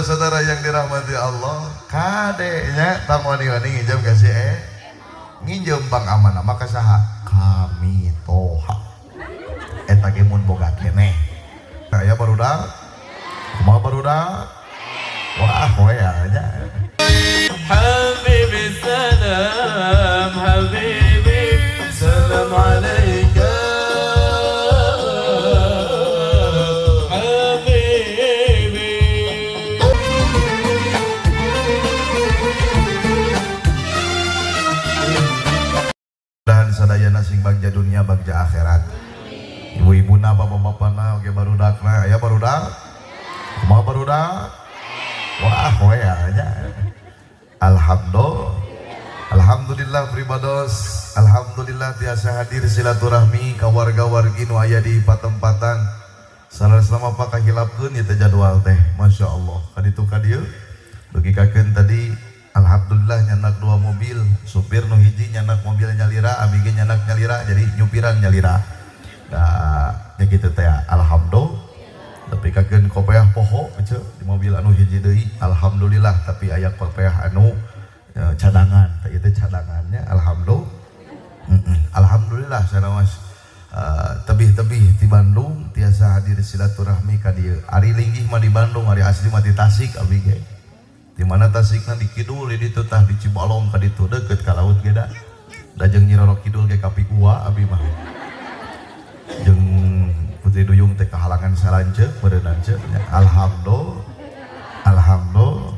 Saudara-saudara yang dirahmati Allah, kade nya tong wani-wani nginjem ka si nginjem bank amanah maka saha kami toha eta ge mun boga keneh aya barudak kumaha barudak wah we nya. حبيبي سلام، حبيبي سلام عليك حبيبي. Dan sadayana sing bagja dunia bagja akhirat. Ibu-ibuna, bapak-bapakna, oge barudakna, aya barudak kumaha barudak wah we nya. Alhamdulillah, alhamdulillah pribados, alhamdulillah tiasa hadir silaturahmi ka warga-wargi nu aya di patempatan. Salah selama pak kahilapkeun ieu teh jadwal teh, masya Allah. Kaditu ka dieu dugi kakeun tadi, alhamdulillah nyandak dua mobil, supir nu hiji nyandak mobil nyalira, abi ge nyandak nyalira, jadi nyupiran nyalira. Nah, ya gitu teh, alhamdulillah. Tapi kakeun kopeah poho ece di mobil anu hiji deui, alhamdulillah, tapi aya kopeah anu cadangan, teh itu cadangannya, alhamdulillah. Alhamdulillah sanaos tebih-tebih di Bandung tiasa hadir silaturahmi ka dieu. Ari linggih mah di Bandung, ari asli mah di Tasik abi ge. Di mana Tasikna di kidul di ditu tah di Cibalong ka ditu deukeut ka laut ge da. Da jeung Nyi Roro Kidul ge kapigua abi mah. Jeung Putri Duyung teh kahalangan salanceuk meureunnan ceuk nya. Alhamdulillah. Alhamdulillah.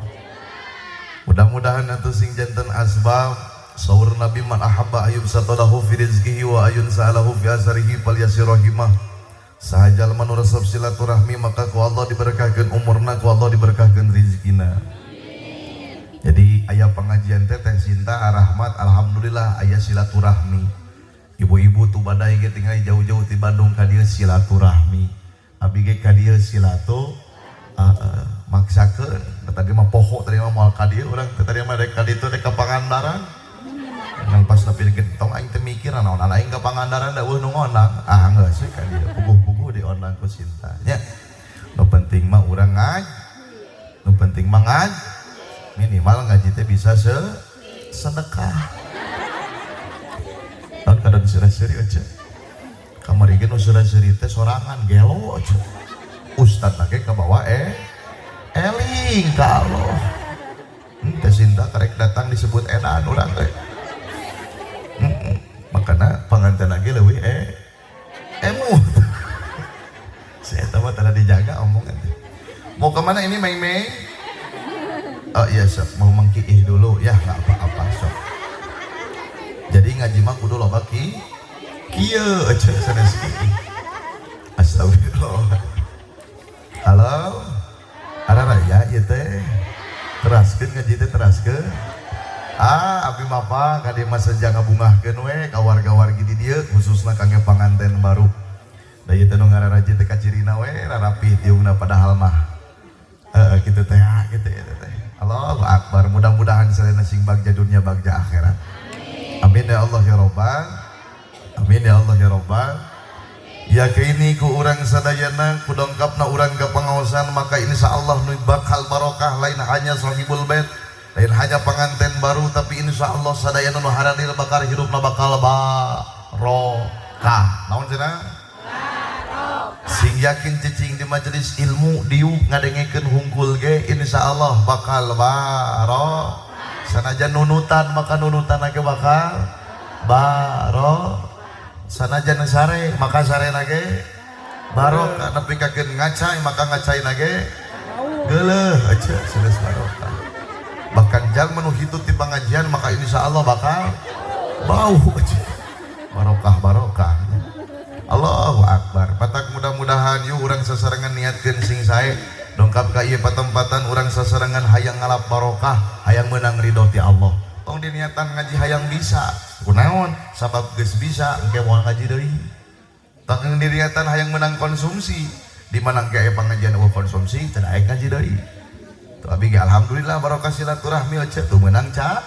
Mudah-mudahan atuh sing janten asbab saur Nabi man ahabba ayyubsata lahu fi rizqihi wa ayyun sa'alahu fi asarihi falyasir rahimah. Saha jalma nu resep silaturahmi maka ku Allah diberkahkeun umurna, ku Allah diberkahkeun rizkina. Jadi aya pengajian teh teh Sinta Rahmat, alhamdulillah aya silaturahmi. Ibu-ibu tuh badai ge tinggal jauh-jauh ti Bandung ka dieu silaturahmi. Abi ge ka dieu silatu maksakeun. Tadi mah poho, tadi mah moal ka dieu urang, tadi mah rek ka ditu rek ka Pangandaran. Ngan pas nepi gentong aing teh mikir naon aing ka Pangandaran da eueuh nu ngondang. Ah geus we ka dieu puguh-puguh diondang ku Sinta nya. Nu penting mah urang ngaji. Nu penting mah ngaji. Minimal ngaji teh bisa sedekah. Tahun kadang seri-seri aja. Kamari ge nu seri-seri teh sorangan gelo aja. Ustad lagi ke bawah eling ka Allah. Teh Sinta karek datang disebut edan urang teh. Makana panganten lagi leuwih emut. Si eta mah tara dijaga omongan teh. Mau kemana ini Mei Mei? Oh iya sok, mau mengkiih dulu ya nggak apa-apa sok. Jadi ngaji mah kudu loba ki kieu aja sanes kiih. Astagfirullah. Halo. Ara raya ieu teh. Teraskeun ngaji teh teraskeun. Ah, abi mah pa ka dieu mah senja ngabungahkeun we ka warga-wargi di dieu khususna kangge panganten baru. Da ieu teh nu ngararaji teh kacirina we rarapih tiungna padahal mah. Heeh kitu teh ah kitu ieu teh. Allahu akbar. Mudah-mudahan sadayana sing bagja dunia bagja akhirat. Amin ya Allah ya Rabbal. Amin ya Allah ya Rabbal. Ya kini ku urang sadayana ku dongkapna urang ke pengawasan maka insya Allah nu bakal barokah lain hanya sahibul bait, lain hanya pengantin baru, tapi insya Allah sadayana nu haradil bakal hidupna bakal barokah. Naon cenah? Sing yakin cicing di majelis ilmu diuk ngadengekeun hungkul ge insya Allah bakal barokah. Sanajan nunutan maka nunutan ge bakal barokah. Sanajan sare maka sare ge barokah, nepi ka ngacai maka ngacai ge geuleuh aja sanes barokah. Bahkan jalma nu hitut di pengajian maka insya Allah bakal bau aja barokah barokah. Allahu akbar. Patak mudah-mudahan yuk urang sasarengan niatkeun sing sae dongkap ka ieu patempatan urang sasarengan hayang ngalap barokah, hayang meunang ridho ti Allah. Tong diniatan ngaji hayang bisa. Kunaon? Sabab geus bisa engke moal ngaji deui. Tong diniatan hayang menang konsumsi, di mana engke aya pengajian eueuh konsumsi teu aya ngaji deui. Tuh abi ge alhamdulillah barokah silaturahmi aja tuh meunang ca.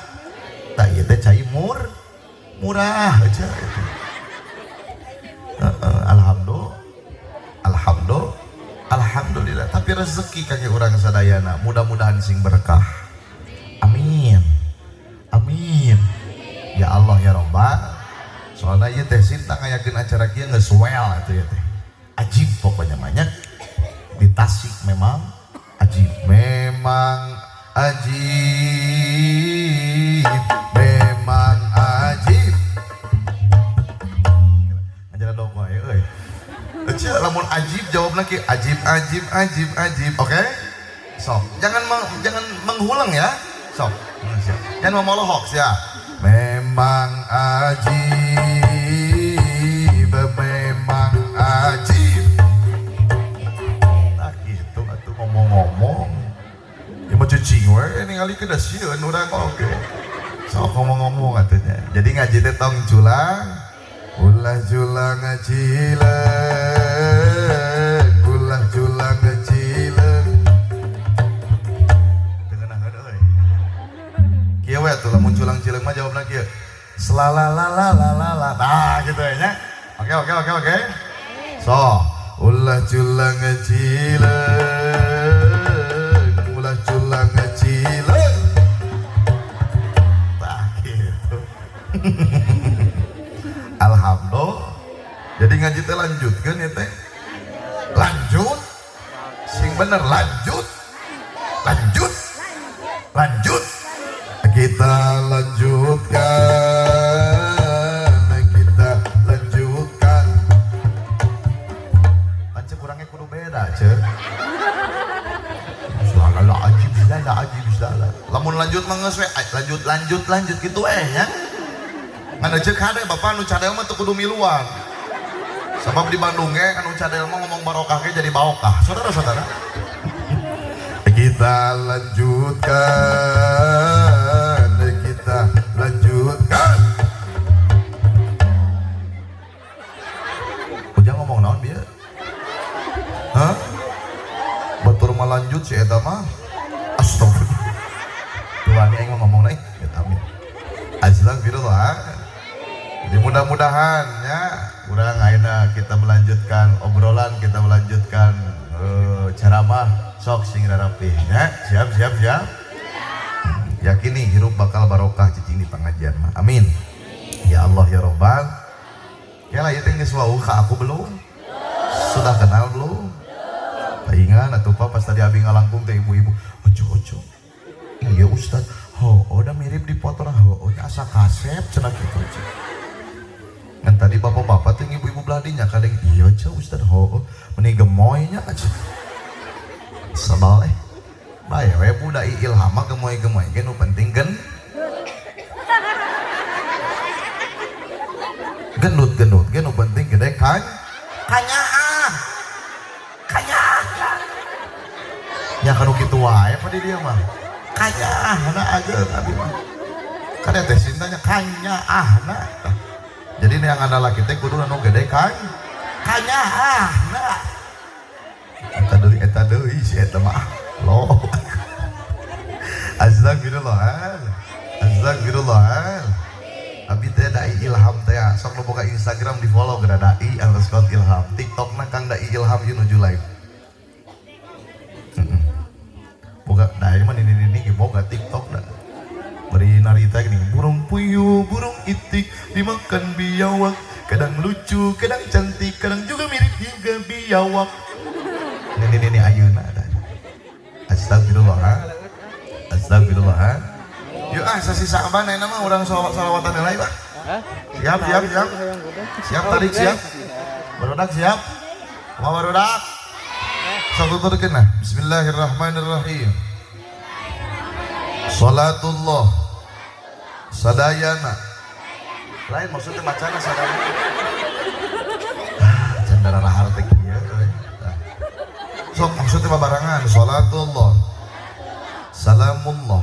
Tah ieu teh cai murah aja itu. Alhamdulillah, alhamdulillah, alhamdulillah. Tapi rezeki kangge urang sadayana, mudah-mudahan sing berkah. Amin. Amin. Ya Allah ya Robbal. Soalnya ieu teh Sinta ngayakeun acara kieu geus well atuh ya teh. Ajib pokoknya banyak. Di Tasik memang ajib, memang ajib, memang ajib. Ngajaran dong wae euy. Ece lamun ajib jawabna ki ajib ajib ajib ajib. Oke? Okay? Sok, jangan menghulang ya. Sok. Siap. Jangan memolohok ya. Memang ajib, memang ajib. Nah gitu atuh ngomong-ngomong. Ya mau cicing we ningali ke sieun urang oge. Sok ngomong-ngomong atuh nya. Jadi ngaji teh tong culang, ulah culang ngacileung, ulah culang ngacileung. Teu ngeunaheun euy. Kieu we atuh lamun culang cileung mah jawabna kieu. Selalalalala. Nah gitu ya nya. Oke oke oke oke. So, ulah culang ngacileung, ulah culang ngacileung. Tah gitu. Alhamdulillah. Jadi ngaji teh lanjutkeun ya teh. Lanjut. Sing bener lanjut. Lanjut. Lanjut. Kita lanjutkan, kita lanjutkan. Pancen kurangnya kudu beda, ce. Lala ajib, lala ajib, lala. Lamun lanjut mah geus we, lanjut lanjut lanjut gitu eh nya. Ngan ceuk hade bapak nu cadel mah teu kudu miluan. Sebab di Bandung ge anu cadel mah ngomong barokah ge jadi baokah. Saudara-saudara. Kita lanjutkan, kita lanjutkan. Ujang ngomong naon bieu? Hah? Batur mah lanjut si eta mah. Astagfirullah. Tuh ani aing ngomong naik, amit. Astagfirullah. Jadi mudah-mudahan ya, urang ayeuna kita melanjutkan obrolan, kita melanjutkan ceramah sok sing rarapih ya. Siap siap siap. Yakini hirup bakal barokah cicing di pengajian mah. Amin. Ya Allah ya Robbal. Ya lah ieu teh geus wau ka aku belum? Sudah kenal belum? Paingan atuh Pak pas tadi abi ngalangkung teh ibu-ibu. Ojo ojo. Iya Ustaz. Oh, udah mirip di foto lah. Oh, asa kasep cenah kitu. Kan tadi bapak-bapak tuh ibu-ibu beladinya kadang iya ceu Ustaz ho meni gemoynya aja. Sebal bae we budak ilham mah gemoy-gemoy ge nu penting gen gendut-gendut ge nu penting gede kan kanyaah kanyaah ya kan kitu wae pa di dieu mah kanyaahna ageung abi mah kan teh cintanya kanyaahna. Jadi yang ada laki teh kudu anu gede kan kanyaahna eta deui si eta mah lo. Astagfirullah. Astagfirullah. Abi teh dai ilham teh sok nu boga Instagram di follow geura dai underscore ilham. TikTokna Kang Dai Ilham ieu nuju live. Boga dai mah nini-nini ge boga TikTok da. Beri narita gini, burung puyuh, burung itik dimakan biawak, kadang lucu, kadang cantik, kadang juga mirip juga biawak. Nini-nini ayeuna ada. Astagfirullah. Astagfirullah. Yuk ah sasi Sa'ban ayeuna mah urang salawatan heula Pak. Siap, siap, siap. Siap tarik siap. Barudak siap. Kumaha barudak? Sok tuturkeun nah. Bismillahirrahmanirrahim. Salatullah sadayana. Lain maksudnya macana sadayana. Ah, candara rahar teh kieu euy. Sok maksudnya babarangan salatullah salamullah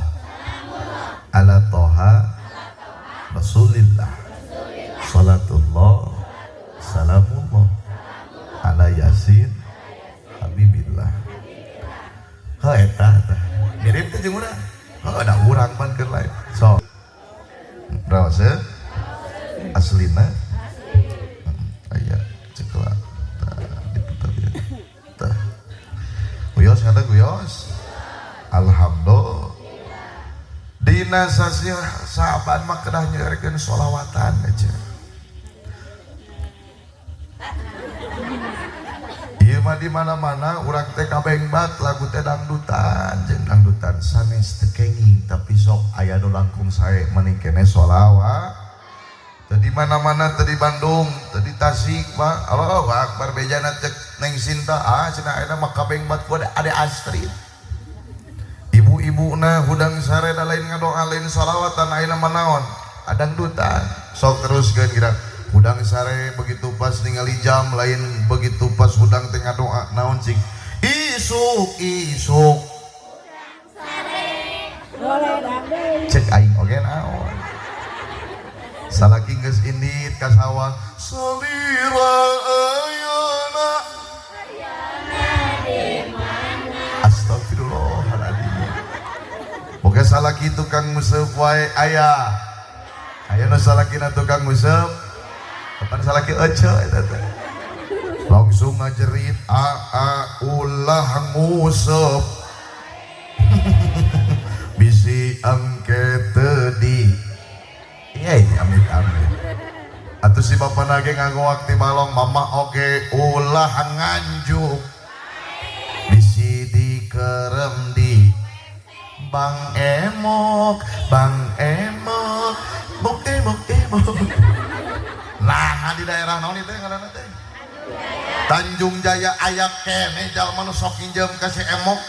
ala toha rasulillah salatullah salamullah ala yasin habibillah. Heuh eta tah mirip teh jeung urang. Heuh da urang pan keur lain. Sok raos aslina aya cekla tah diputar ieu tah. Wios ngadeg wios. Alhamdulillah. Dina sasih Sa'ban mah kedah nyaerkeun sholawatan aja. Ieu mah di mana-mana urang teh kabengbat lagu teh dangdutan jeung dangdutan sanes teu kenging tapi sok aya nu langkung sae mending keneh sholawat. Teu di mana-mana, teu di Bandung, teu di Tasik, Pak. Allahu Akbar bejana cek Neng Sinta, ah cenah ayeuna mah kabengbat ku ade Astrid. Ibu-ibuna hudang sare da lain ngadoa lain sholawatan ayeuna mah naon? Dangdutan. Sok teruskeun kira. Hudang sare begitu pas ningali jam lain begitu pas hudang teh ngadoa naon cing? Isuk isuk. Cek aing oge naon? Salaki geus indit ka sawah salira ayeuna. Astagfirullahaladzim. Boga salaki tukang nguseup wae aya. Aya nu salakina tukang nguseup. Kapan salaki ece eta teh. Langsung ngajerit a a ulah nguseup. Bisi engke teu di. Iya, amit amit. Atuh si bapak nage ngagoak ti balong mama oge ulah nganjuk. Bisi dikerem di Bang Emok, bok emok emok. Nah, di daerah naon itu ngaranna teh? Tanjung Jaya aya keneh jalma nu sok nginjem ka si Emok.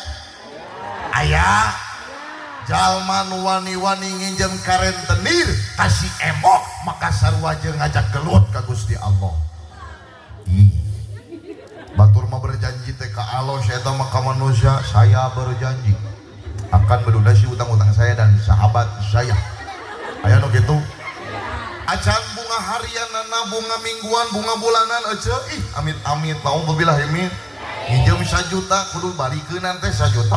Aya jalma nu wani-wani nginjem ka rentenir ka si Emok, maka sarua jeung ngajak gelut ka Gusti Allah. Ih. Batur mah berjanji teh ka Allah, saya mah ka manusia, saya berjanji akan melunasi utang-utang saya dan sahabat saya. Aya nu kitu. Acan bunga harian nana, bunga mingguan, bunga bulanan ece, ih amit-amit naudzubillah min. Nginjem 1 juta kudu balikeun teh 1.400.000.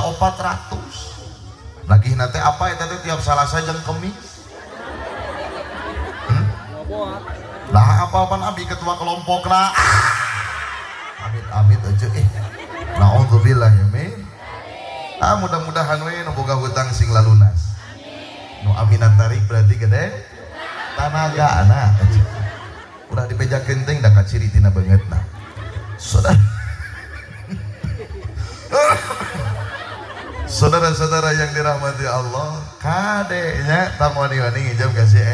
Nagihna teh apa eta teh tiap Salasa jeung Kemis. Nah apa-apa abi ketua kelompokna. Amit-amit ece ih. Naudzubillah min. Ah mudah-mudahan we nu boga hutang sing lalunas. Nu aminan tarik berarti gede tanaga anak. Udah dibejakeun teh da kaciri tina beungeutna. Saudara-saudara yang dirahmati Allah, kadenya tamu wani-wani nginjem ka si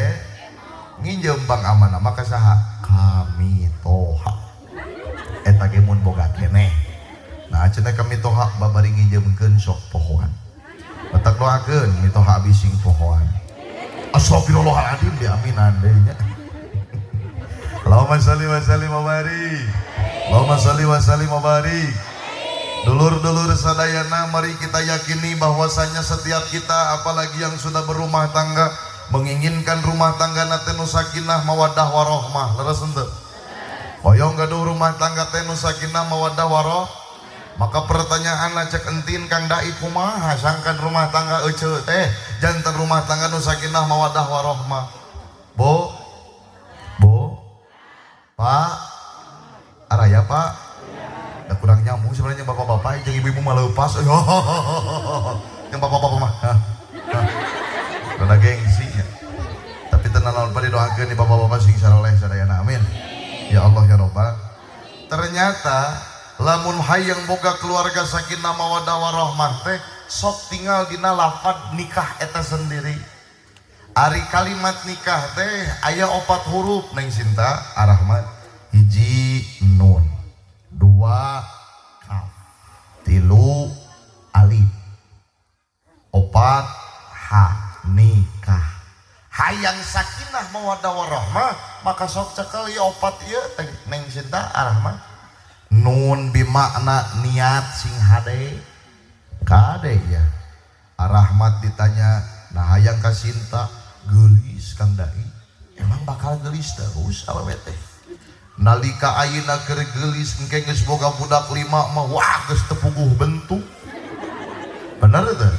nginjem Bang Amanah maka saha? Kami toha. Eta ge mun boga keneh. Nah cenah kami toha babari nginjemkeun sok pohoan. Batak doakeun mitoha abi sing pohoan. Astagfirullahaladzim diaminan deui nya. Allahumma sholli wa sallim wa barik. Allahumma sholli wa sallim wa barik. Dulur-dulur sadayana, mari kita yakini bahwasanya setiap kita apalagi yang sudah berumah tangga menginginkan rumah tangga teh nu sakinah mawaddah warohmah. Leres henteu? Hoyong gaduh rumah tangga teh nu sakinah mawaddah waroh. Maka pertanyaan cek entin Kang Dai kumaha sangkan rumah tangga ece teh janten rumah tangga nu sakinah mawaddah warohmah. Bu, Bu, Pak, araya Pak. Da kurang nyambung sebenarnya bapak-bapak jeung ibu-ibu mah leupas. Yang bapak-bapak mah. Rada gengsi nya. Tapi tenang lawan pada doakeun di bapak-bapak sing saroleh sadayana amin. Ya Allah ya Rabbal. Ternyata lamun hayang boga keluarga sakinah mawaddah warahmah teh sok tinggal dina lafad nikah eta sendiri. Ari kalimat nikah teh aya 4 huruf Neng Sinta Arahmat. Hiji nun, 2 kaf, 3 alif, 4 ha nikah. Hayang sakinah mawaddah warahmah maka sok cekel ieu 4 ieu teh Neng Sinta Arahmat. Nun bimakna niat sing hade kade ya. Arahmat ditanya nah hayang ka Sinta geulis Kang Dai, emang bakal geulis terus awewe teh? Nalika ayeuna keur geulis engke geus boga budak 5 mah wah geus teu puguh bentuk. Bener teu?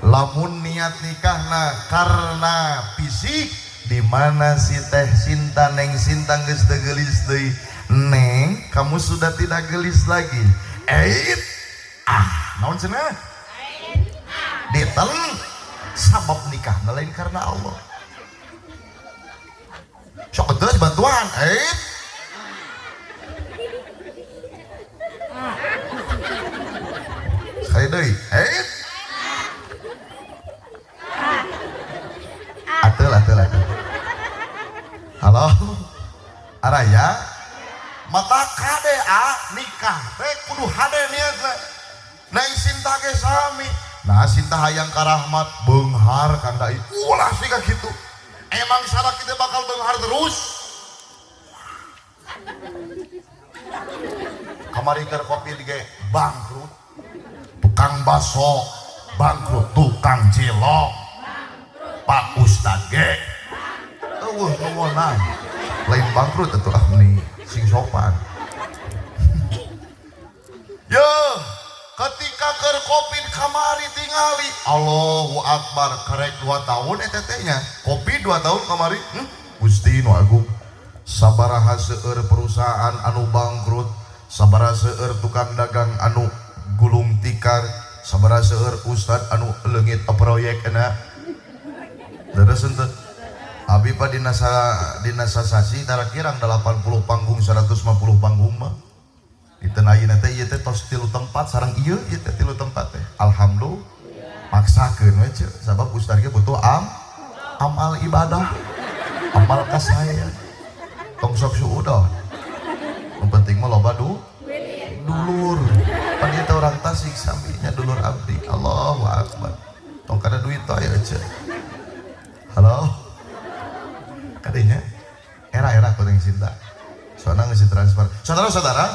Lamun niat nikahna karena fisik di mana si teh Sinta Neng Sinta geus teu geulis deui. Neng, kamu sudah tidak gelis lagi. Eit, ah Naon cenah? Diten sabab nikah lain karena Allah. Sok geus bantuan. Sekali deui. Ateul ateul ateul. Halo. Araya mata kade a nikah teh kudu hade niatna. Neng Sinta ge sami. Nah Sinta hayang ka rahmat beunghar Kang Dai. Ulah siga kitu. Emang salah kita bakal beunghar terus. Kamari keur kopi ge bangkrut. Tukang baso bangkrut, tukang cilok. Pak Ustad ge eueuh nuwunan. Lain bangkrut atuh ah meni sing sopan. Yo, ketika keur Covid kamari tingali Allahu Akbar karek 2 tahun eta teh nya. Covid 2 tahun kamari. Gusti nu agung. Sabaraha seueur perusahaan anu bangkrut, sabaraha seueur tukang dagang anu gulung tikar, sabaraha seueur ustad anu leungit proyek ena. Leres henteu? Abi pa dina sasasi tarakirang 80 panggung 150 panggung mah. Diten ayeuna teh ieu teh tos 3 tempat sareng ieu ieu teh 3 tempat teh. Alhamdulillah. Maksakeun we ceu sabab ustad ge butuh amal ibadah. Amal ka saya. Tong sok suudon. Nu penting mah loba dulur. Pan ieu teh urang Tasik sami nya dulur abdi. Allahu akbar. Tong kada duit teh aya ceu. Halo. Kadinya era-era kuring Sinta. Soalnya ngisi transfer. Saudara-saudara,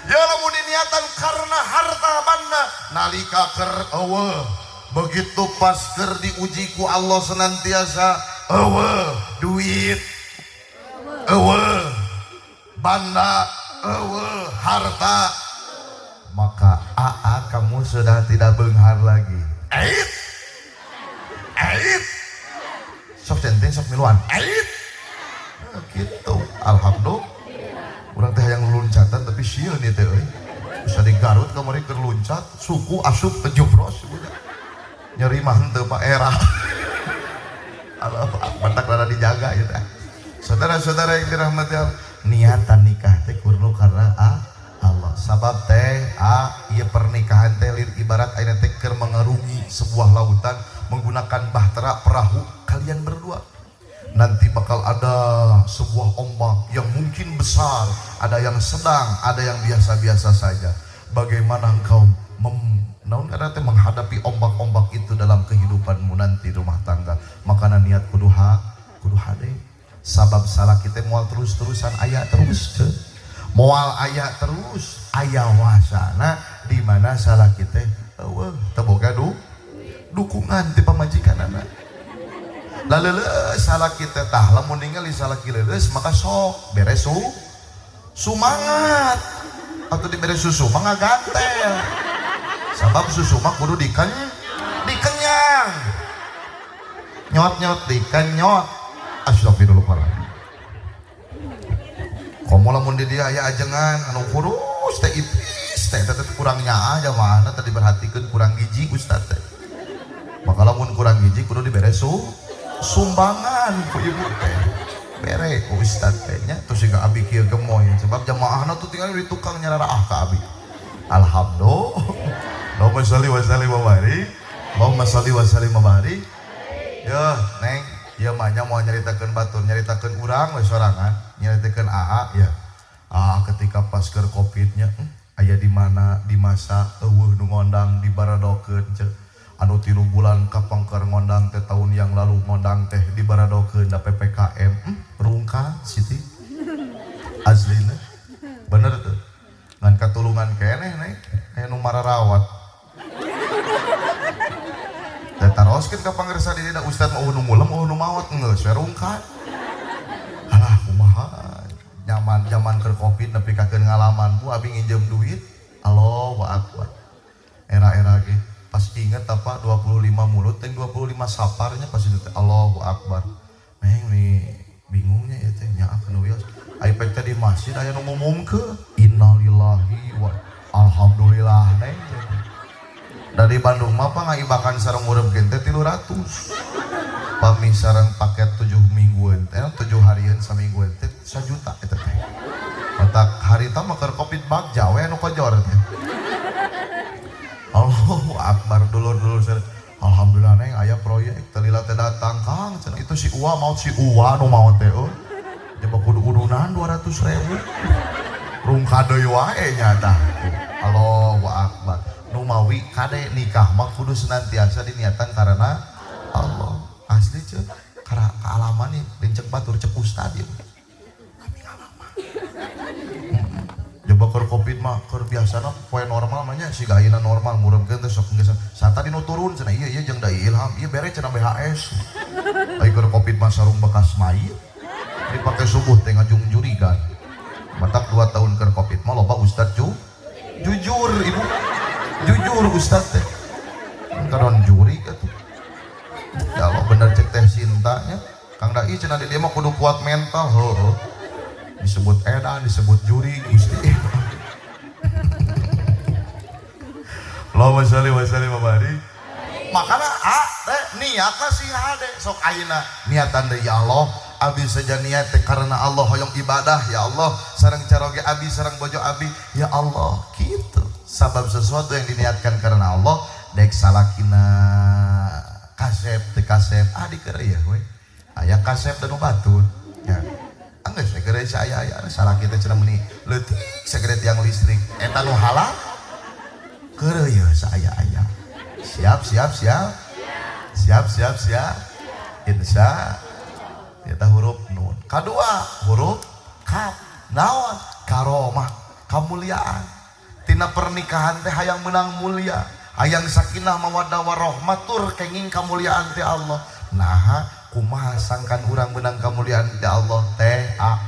ya lamun diniatan karena harta banda nalika keur eueuh, begitu pas keur diuji ku Allah senantiasa eueuh duit, eueuh banda, eueuh harta, maka aa kamu sudah tidak beunghar lagi. Ait ait sok centeng sok miluan ait gitu. Alhamdulillah urang teh hayang loncatan tapi sieun ieu teh euy. Bisa di Garut kamari keur loncat suku asup kejubros budak. Nyeri mah henteu Pak era. Allah matak rada dijaga ieu teh. Saudara-saudara yang dirahmati Allah, niatan nikah teh kudu karena Allah. Sabab teh ieu pernikahan teh lir ibarat ayeuna teh keur mengarungi sebuah lautan menggunakan bahtera perahu kalian berdua. Nanti bakal ada sebuah ombak yang mungkin besar, ada yang sedang, ada yang biasa-biasa saja. Bagaimana engkau menghadapi ombak-ombak itu dalam kehidupanmu nanti rumah tangga. Makana niat kudu kudu hade. Sabab salah kita moal terus-terusan aya terus ce. Moal aya terus, aya wasana di mana salah kita eueuh teu boga dukungan ti pamajikanana. Laleuleus salah kita tah lamun ningali salaki leuleus maka sok bere sumangat atau dibere susu mah ngagantel. Sabab susu mah kudu dikenyang. Nyot-nyot dikenyot. Astagfirullahaladzim. Komo lamun di dia aya ajengan anu kurus teh ipis teh teh kurang nyaah jamaahna tadi perhatikeun kurang gizi ustad teh. Maka lamun kurang gizi kudu dibere sumbangan ku ibu teh. Bere ku ustad teh nya terus siga abi kieu gemoy sebab jamaahna tuh tinggal di tukang nyararaah ka abi. Alhamdulillah. Allahumma sholli wa sallim wa barik. Allahumma sholli wa sallim wa barik. Yeuh, Neng, ieu mah nya moal nyaritakeun batur, nyaritakeun urang we sorangan, nyaritakeun AA ya. Ah, ketika pas keur Covid-nya, aya di mana di masa eueuh nu ngondang dibaradokeun ceu. Anu 3 bulan kapangker ngondang teh tahun yang lalu ngondang teh dibaradokeun da PPKM, rungkad Siti. Aslina. Bener tuh. Ngan katulungan keneh Neng, aya nu mararawat. Da taroskeun ka pangersa di da ustad mah eueuh nu mulem eueuh nu maot geus we rungkad. Alah kumaha nyaman zaman keur Covid nepi ka keur ngalaman bu abi nginjem duit Allahu Akbar. Era-era ge pas inget apa 25 mulut teh 25 saparnya pas itu teh Allahu Akbar. Neng nih Bingungnya ya teh nyaah nu wios. Ai pek teh di masjid aya nu ngumumkeun innalillahi wa alhamdulillah neng. Dari Bandung mah pangaibakan sareng ngurepkeun teh 300. Pami sareng paket 7 mingguan teh 7 harian samingguan teh 1 juta eta teh. Otak harita mah keur Covid bagja we anu kojor teh. Allahu akbar dulur-dulur sareng. Alhamdulillah neng aya proyek telila teh datang Kang cenah itu si Uwa maut si Uwa nu maot teh euy. Coba kudu udunan 200.000. Rungkad deui wae nya tah. Allahu akbar. Nu mawi kade nikah mah kudu senantiasa diniatan karena Allah. Asli ceuk karena kaalaman nih lincek batur cek ustad ieu. Kami ngalaman. Coba keur Covid mah keur biasana poe normal mah nya siga ayeuna normal ngurepkeun teh sok geus sata dinu turun cenah ieu ieu jeung dai ilham ieu bere cenah BHS. Ai keur Covid mah sarung bekas mayit dipake subuh teh ngajungjurigan. Matak 2 tahun keur Covid mah loba ustad jujur ibu. Jujur ustad teh. Kadon juri atuh. Ya Allah bener cek teh cintanya. Kang Dai cenah di dia mah kudu kuat mental heueuh. Disebut edan, disebut juri, Gusti. Allahumma sholli wa sallim wa barik. Makana a teh niatna sing hade sok ayeuna niatan deui ya Allah abi saja niat teh karena Allah hoyong ibadah ya Allah sareng caroge abi sareng bojo abi ya Allah kitu. Sabab sesuatu yang diniatkan karena Allah dek salakina kasep teh kasep ah dikeureuh we. Aya kasep dan batur ya. Anggeus we geureuh aya-aya salaki teh cenah meuni leutik sagede tiang listrik eta nu halal keureuh ye saaya-aya. Siap siap siap. Siap siap siap. Insya eta huruf nun. Kadua huruf kaf. Naon? Karomah, kamuliaan. Tina pernikahan teh hayang menang mulia, hayang sakinah mawaddah warahmah tur kenging kamuliaan teh Allah. Naha kumaha sangkan urang menang kamuliaan teh Allah teh a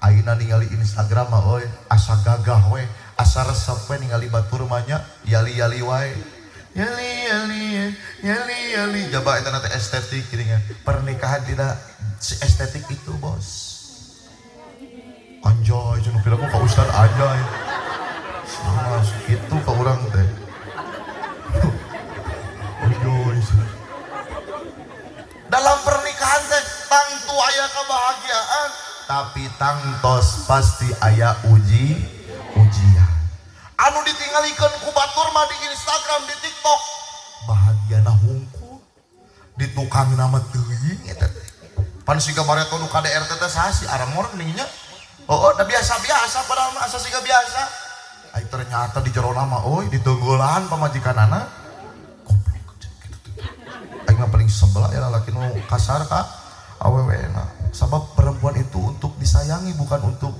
ayeuna ningali Instagram mah euy asa gagah we, asa resep we ningali batur mah nya yali-yali wae. Yali yali yali yali jaba eta teh estetik geuningan. Pernikahan tidak estetik itu, bos. Anjay cenah piraku ka ustad anjay. Mas kitu ka urang teh. Anjay. Dalam pernikahan teh tangtu aya kebahagiaan, tapi tangtos pasti aya ujian. Anu ditinggalikeun ku batur mah di Instagram, di TikTok, bahagiana hungkul. Di tukang nama teuing eta teh. Pan siga bareto nu KDRT teh saha si Aramor nih nya. Oh, da biasa-biasa padahal mah asa siga biasa. Ai ternyata di jero nama euy ditunggulan pamajikanana. Goblok kitu teh. Aing mah paling sebelah ya lalaki nu kasar ka awewena. Sabab perempuan itu untuk disayangi bukan untuk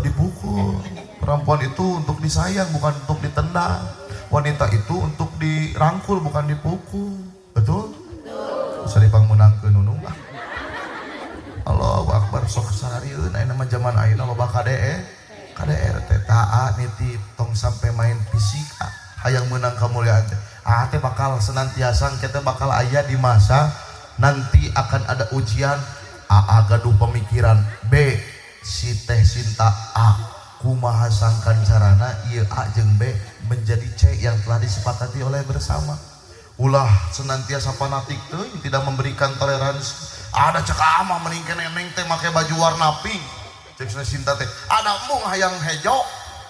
dipukul. Perempuan itu untuk disayang bukan untuk ditendang. Wanita itu untuk dirangkul bukan dipukul. Betul? Betul. Sari pangmeunangkeun nunung ah. Allahu akbar sok sararieun ayeuna mah zaman ayeuna loba KDR teh taat nitip tong sampai main fisika hayang meunang kamuliaan teh. Ah teh bakal senantiasa kita bakal aya di masa nanti akan ada ujian A, A gaduh pemikiran B si teh Sinta A kumaha sangkan carana ieu A jeung B menjadi C yang telah disepakati oleh bersama. Ulah senantiasa fanatik teuing tidak memberikan toleransi. Ada cek amah mending keneneng teh make baju warna pink. Cek Sinta teh ada mung hayang hejo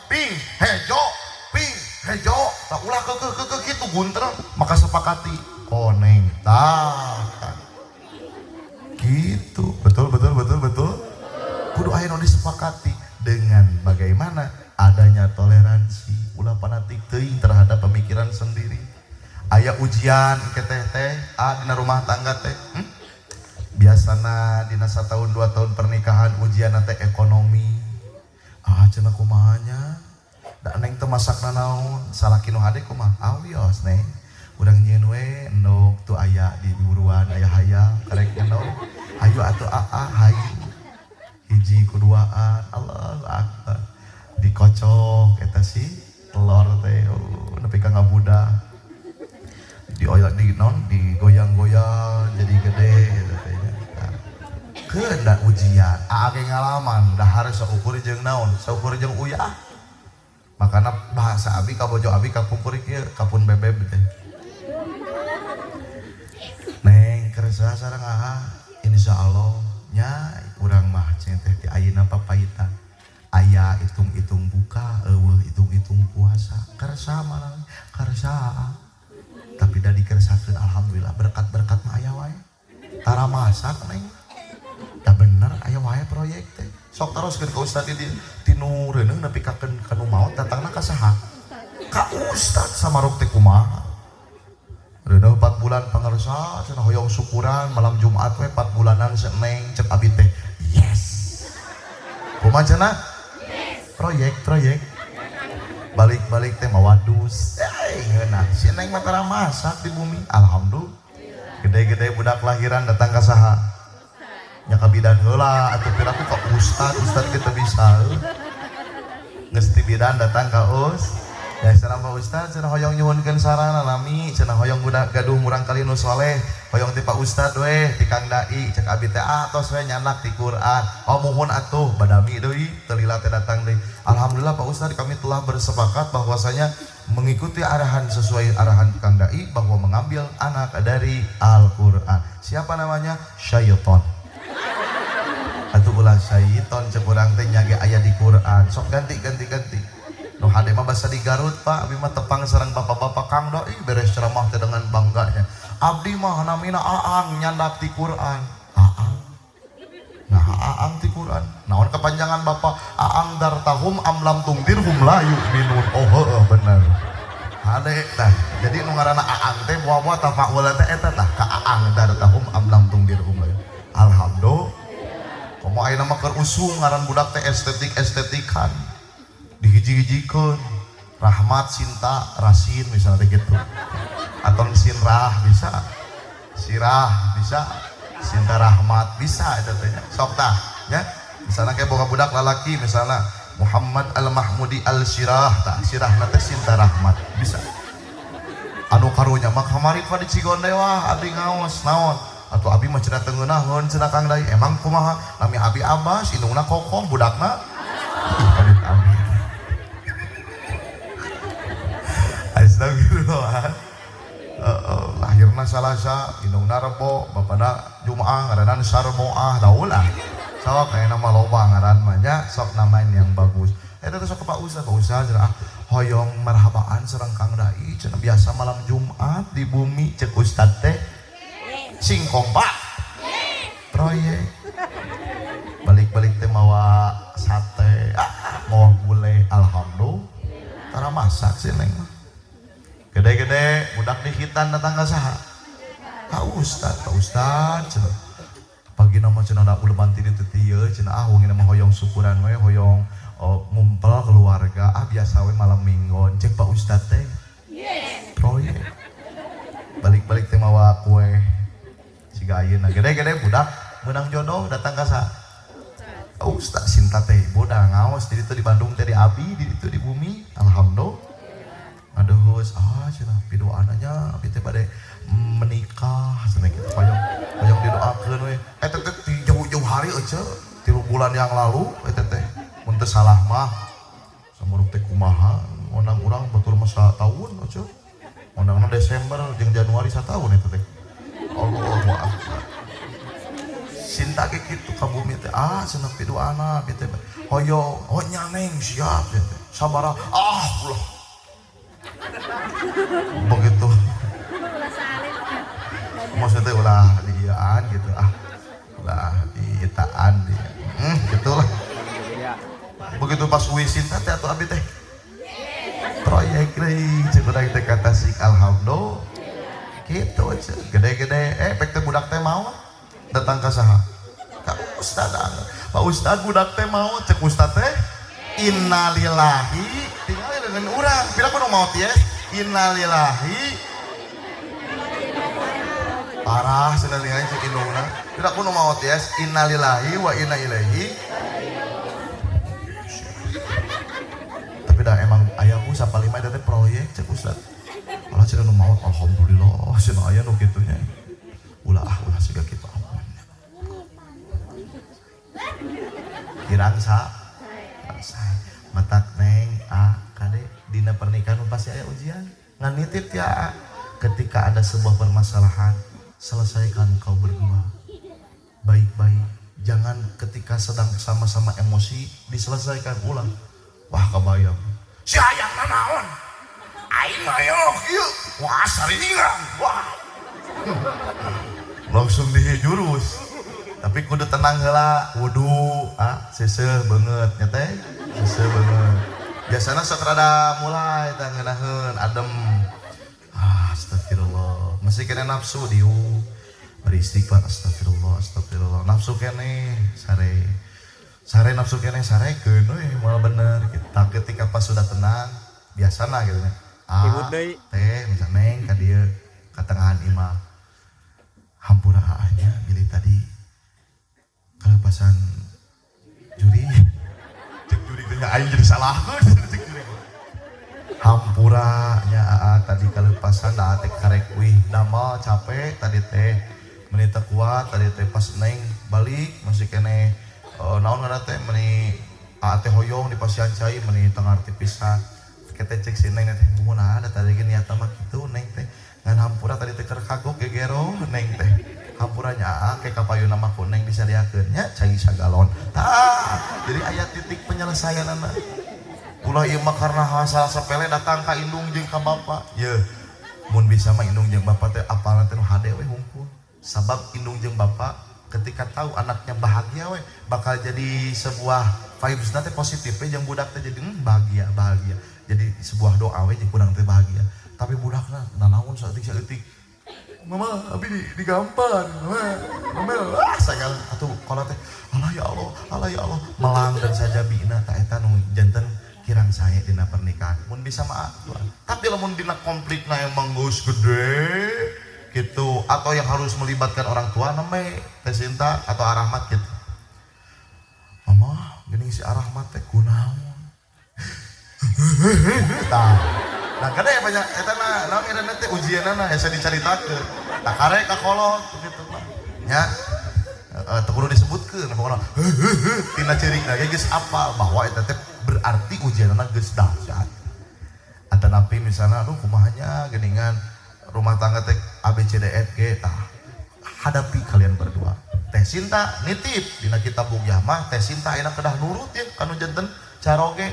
pink hejo pink hejo tak ulah ke kitu gunter maka sepakati koneng tah gitu. Betul betul betul betul. Kudu aya nu disepakati dengan bagaimana adanya toleransi ulah fanatik teuing terhadap pemikiran sendiri. Aya ujian ke teh teh a dina rumah tangga teh. Biasana dina 1 tahun 2 tahun pernikahan ujian teh ekonomi. Ah cenah kumaha nya? Da neng teh masakna naon? Salaki nu hade kumaha? Awios neng. Urang nyieun we endog tuh aya di buruan aya hayam karek endog. Hayu atuh aa hayu. Hiji kuduaan Allahu akbar. Dikocok eta si telur teh oh, nepi ka ngabudak. Dioyak di non digoyang-goyang jadi gede gitu teh nya. Nah, Keun da ujian. Aa ge ngalaman dahar saukur jeung naon? Saukur jeung uyah. Makana bahasa abi ka bojo abi kapungkur kieu kapun bebeb teh. Neng kersa sareng aha insyaallah nya urang mah cenah teh ti ayeuna papaitan. Aya hitung-hitung buka, eueuh hitung-hitung puasa. Kersa mah kersa. Tapi da dikersakeun alhamdulillah berkat-berkat mah aya wae. Tara masak neng. Da bener aya wae proyek teh. Sok teroskeun ka ustad di tinu reuneuh nepi ka kanu maot datangna ka saha? Ka ustad samaruk teh kumaha? Reuneuh 4 bulan pangersa cenah hoyong syukuran malam Jumat we 4 bulanan seneng cek abi teh. Yes. Kumaha cenah? Proyek. Balik-balik teh mawa dus. Ngeunah. Si neng mah tara masak di bumi. Alhamdulillah. Gede-gede budak lahiran datang ka saha? Nya ka bidan heula atuh piraku ka ustad, ustad kita bisa. Geus ti bidan datang ka us. Ya salam Pak Ustad, cenah hoyong nyuhunkeun sarana nami, cenah hoyong budak gaduh murang kali nu soleh, hoyong ti Pak Ustad we, ti Kang Dai, cek abi teh atos we nyanak ti Quran. Oh muhun atuh badami deui, teu lila teh datang deui. Alhamdulillah Pak Ustad kami telah bersepakat bahwasanya mengikuti arahan sesuai arahan Kang Dai bahwa mengambil anak dari Al-Qur'an. Siapa namanya? Syaiton. Atuh ulah syaiton cek urang teh nya ge aya di Quran. Sok ganti. Nu hade mah basa di Garut Pak, abi mah tepang sareng bapak-bapak Kang Dai beres ceramah teh dengan bangganya. Abdi mah namina Aang nyandak ti Quran. Aang. Nah Aang ti Quran. Naon kepanjangan bapak? Aang dartahum amlam tungdirhum la yu'minun. Oh heueuh bener. Hade tah. Jadi nu ngaranna Aang teh buah-buah tafaul teh eta tah ka Aang dartahum amlam tungdirhum la. Alhamdulillah. Komo ayeuna mah keur usung ngaran budak teh estetik-estetikan. Dihiji-hijikeun rahmat cinta rasin misalnya gitu atau sinrah bisa sirah bisa cinta rahmat bisa eta teh sok tah ya misalnya kayak boga budak lalaki misalnya Muhammad Al Mahmudi Al Sirah tah sirahna teh cinta rahmat bisa anu karunya mah kamari pa di Cigonde wah abdi ngaos naon atuh abi mah cenah teu ngeunaheun cenah Kang Dai emang kumaha nami abi Abbas indungna Kokom budakna ih kadit abi Astagfirullah. Lahirna Salasa, indungna Rebo, bapana Jumaah, ngaranna Sarmoah, daulah. Sok aya nama loba ngaran mah nya, sok namain yang bagus. Eta teh sok ke Pak Ustad, Pak Ustad cenah hoyong marhabaan sareng Kang Dai cenah biasa malam Jumat di bumi cek Ustad teh. Sing kompak. Proyek. Balik-balik teh mawa sate, mawa gule, alhamdulillah. Tara masak sih neng mah. Gede-gede budak di hitan datang ka saha? Ka Ustad, Pak Ustad cenah. Pagi nama cenah da uleman ti ditu teh ieu cenah ah wengi mah hoyong syukuran we hoyong ngumpul keluarga ah biasa we malam minggon cek Pak Ustad teh. Yes. Proyek. Balik-balik teh mawa kue siga ayeuna gede-gede budak menang jodoh datang ka saha? Ka Ustad cinta teh ibu dah ngaos di ditu di Bandung teh di abi di ditu di bumi alhamdulillah. Aduh, ah cenah pidoana nya abi teh bade menikah cenah kitu hoyong hoyong didoakeun we. Eta teh ti jauh-jauh hari euceu, 3 bulan yang lalu eta teh. Mun teu salah mah samuruk teh kumaha ngondang urang batur mah sataun euceu. Ngondangna Desember jeung Januari sataun eta teh. Allahu akbar. Cinta ge kitu ka bumi teh ah cenah pidoana abi teh hoyong oh nya neng siap teh. Sabaraha ah ulah begitu maksudnya ulah diiaan gitu ah ulah diitaan di gitulah begitu pas wisin teh atuh abi teh proyek deui cek urang teh ka Tasik alhamdulillah gitu gede-gede pek teh budak teh mau datang ka saha ka ustad Pak Ustad budak teh mau cek ustad teh innalillahi tinggal dengan urang pira kudu maot ya innalillahi parah cenah ningali cek indungna pira kudu maot ya innalillahi wa inna ilaihi. Tapi dah emang ayahku sapalima eta teh proyek cek ustad Allah cenah nu maot alhamdulillah cenah aya nu kitu nya ulah ah ulah siga kitu ampun. Kirang sa sae. Matak neng a kade dina pernikahan pasti aya ujian. Ngan nitip ya, ketika ada sebuah permasalahan, selesaikan kau berdua baik-baik. Jangan ketika sedang sama-sama emosi diselesaikan ulang. Wah, kebayang si hayang nanaon, aing mah kieu, wah saringan, wah langsung dihijurus. Tapi kudu tenang heula, wudu, ah seuseuh beungeut nya teh, seuseuh beungeut. Biasana sok rada mulai tah ngeunaheun adem. Ah, astagfirullah, masih kena nafsu diu beristighfar, astagfirullah, astagfirullah, nafsu kene sare sare, nafsu kene sarekeun we, moal bener. Kita ketika pas sudah tenang biasana gitu nya, ah Ribut deui. Teh misalnya neng ka dieu ka tengahan imah, hampura nya bilih tadi kalepasan juri. Cek juri teh nya, aing jadi salah. Cek juri, hampura nya aa, tadi kalepasan da teh karek wih damel, capek tadi teh, meni teu kuat tadi teh. Pas neng balik masih kene naon ngaranna teh, meni aa teh hoyong di pasian cai, meni teu ngarti pisan. Kita cek si neng teh, "Muhun ada tadi ge niatna mah kitu neng teh, ngan hampura tadi teh keur kagok gegero neng teh. Hampura nya aa, ke kapayuna mah ku neng disadiakeun nya cai sagalon." Tah, jadi aya titik penyelesaianana. Ulah ieu mah karena masalah sepele datang ka indung jeung ka bapak. Ye, mun bisa mah indung jeung bapak teh apalna teh nu hade we hungkul. Sabab indung jeung bapak ketika tahu anaknya bahagia we bakal jadi sebuah vibes teh positif we jeung budak teh, jadi bahagia bahagia. Jadi sebuah doa we jeung kurang teh bahagia. Tapi budakna nanaon saeutik saeutik, "Mama, abi di digampar, mama, mama," ah segala atuh kalau teh, "Allah ya Allah, Allah ya Allah," melang dan sajabina. Ta eta nu janten kirang sae dina pernikahan. Mun bisa mah atuh. Tapi lamun dina konflikna emang geus gede gitu atau yang harus melibatkan orang tua, namanya Teh Sinta atau Arahmat gitu, "Mama, geuning si Arahmat teh kunaon?" Tah, nah kada ya banyak eta na naon ngaranna teh, ujianana hese dicaritakeun. Tah, karek ka kolot gitu mah nya. Heeh, teu kudu disebutkeun pokona tina ceurikna ge geus apal bahwa eta teh berarti ujianana geus dahsyat. Atanapi misalnya, aduh kumaha nya geuningan rumah tangga teh A B C D F G. Tah, hadapi kalian berdua. Teh Sinta nitip dina kitab Bugyah mah, Teh Sinta ayeuna kedah nurut ya kanu janten caroge,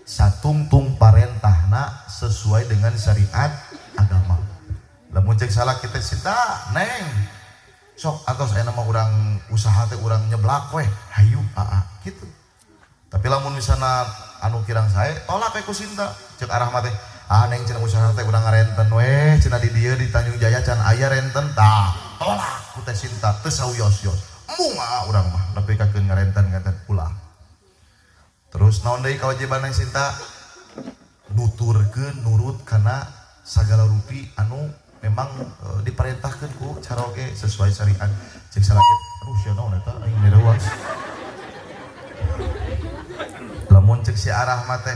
satungtung parentahna sesuai dengan syariat agama. Lamun cek salah kita Sinta, "Neng, sok atos ayeuna mah urang usaha teh, urang nyeblak weh," hayu aa gitu. Tapi lamun misalna anu kirang sae, tolak we ku Sinta. Cek Arahmat teh, "Ah neng, cenah usaha teh urang ngarenten weh cenah, di dieu di Tanjung Jaya can aya renten." Tah, tolak ku Teh Sinta teu sauyos-yos, "Embung ah, urang mah nepi ka keun ngarenten-ngarenten ulah." Terus naon deui kewajiban Neng Sinta? Nuturkeun, nurut kana sagala rupi anu memang diperintahkeun ku caroge sesuai syariat. Cek salaki, "Aduh sia naon eta, aing direuas." Lamun cek si Arahmat teh,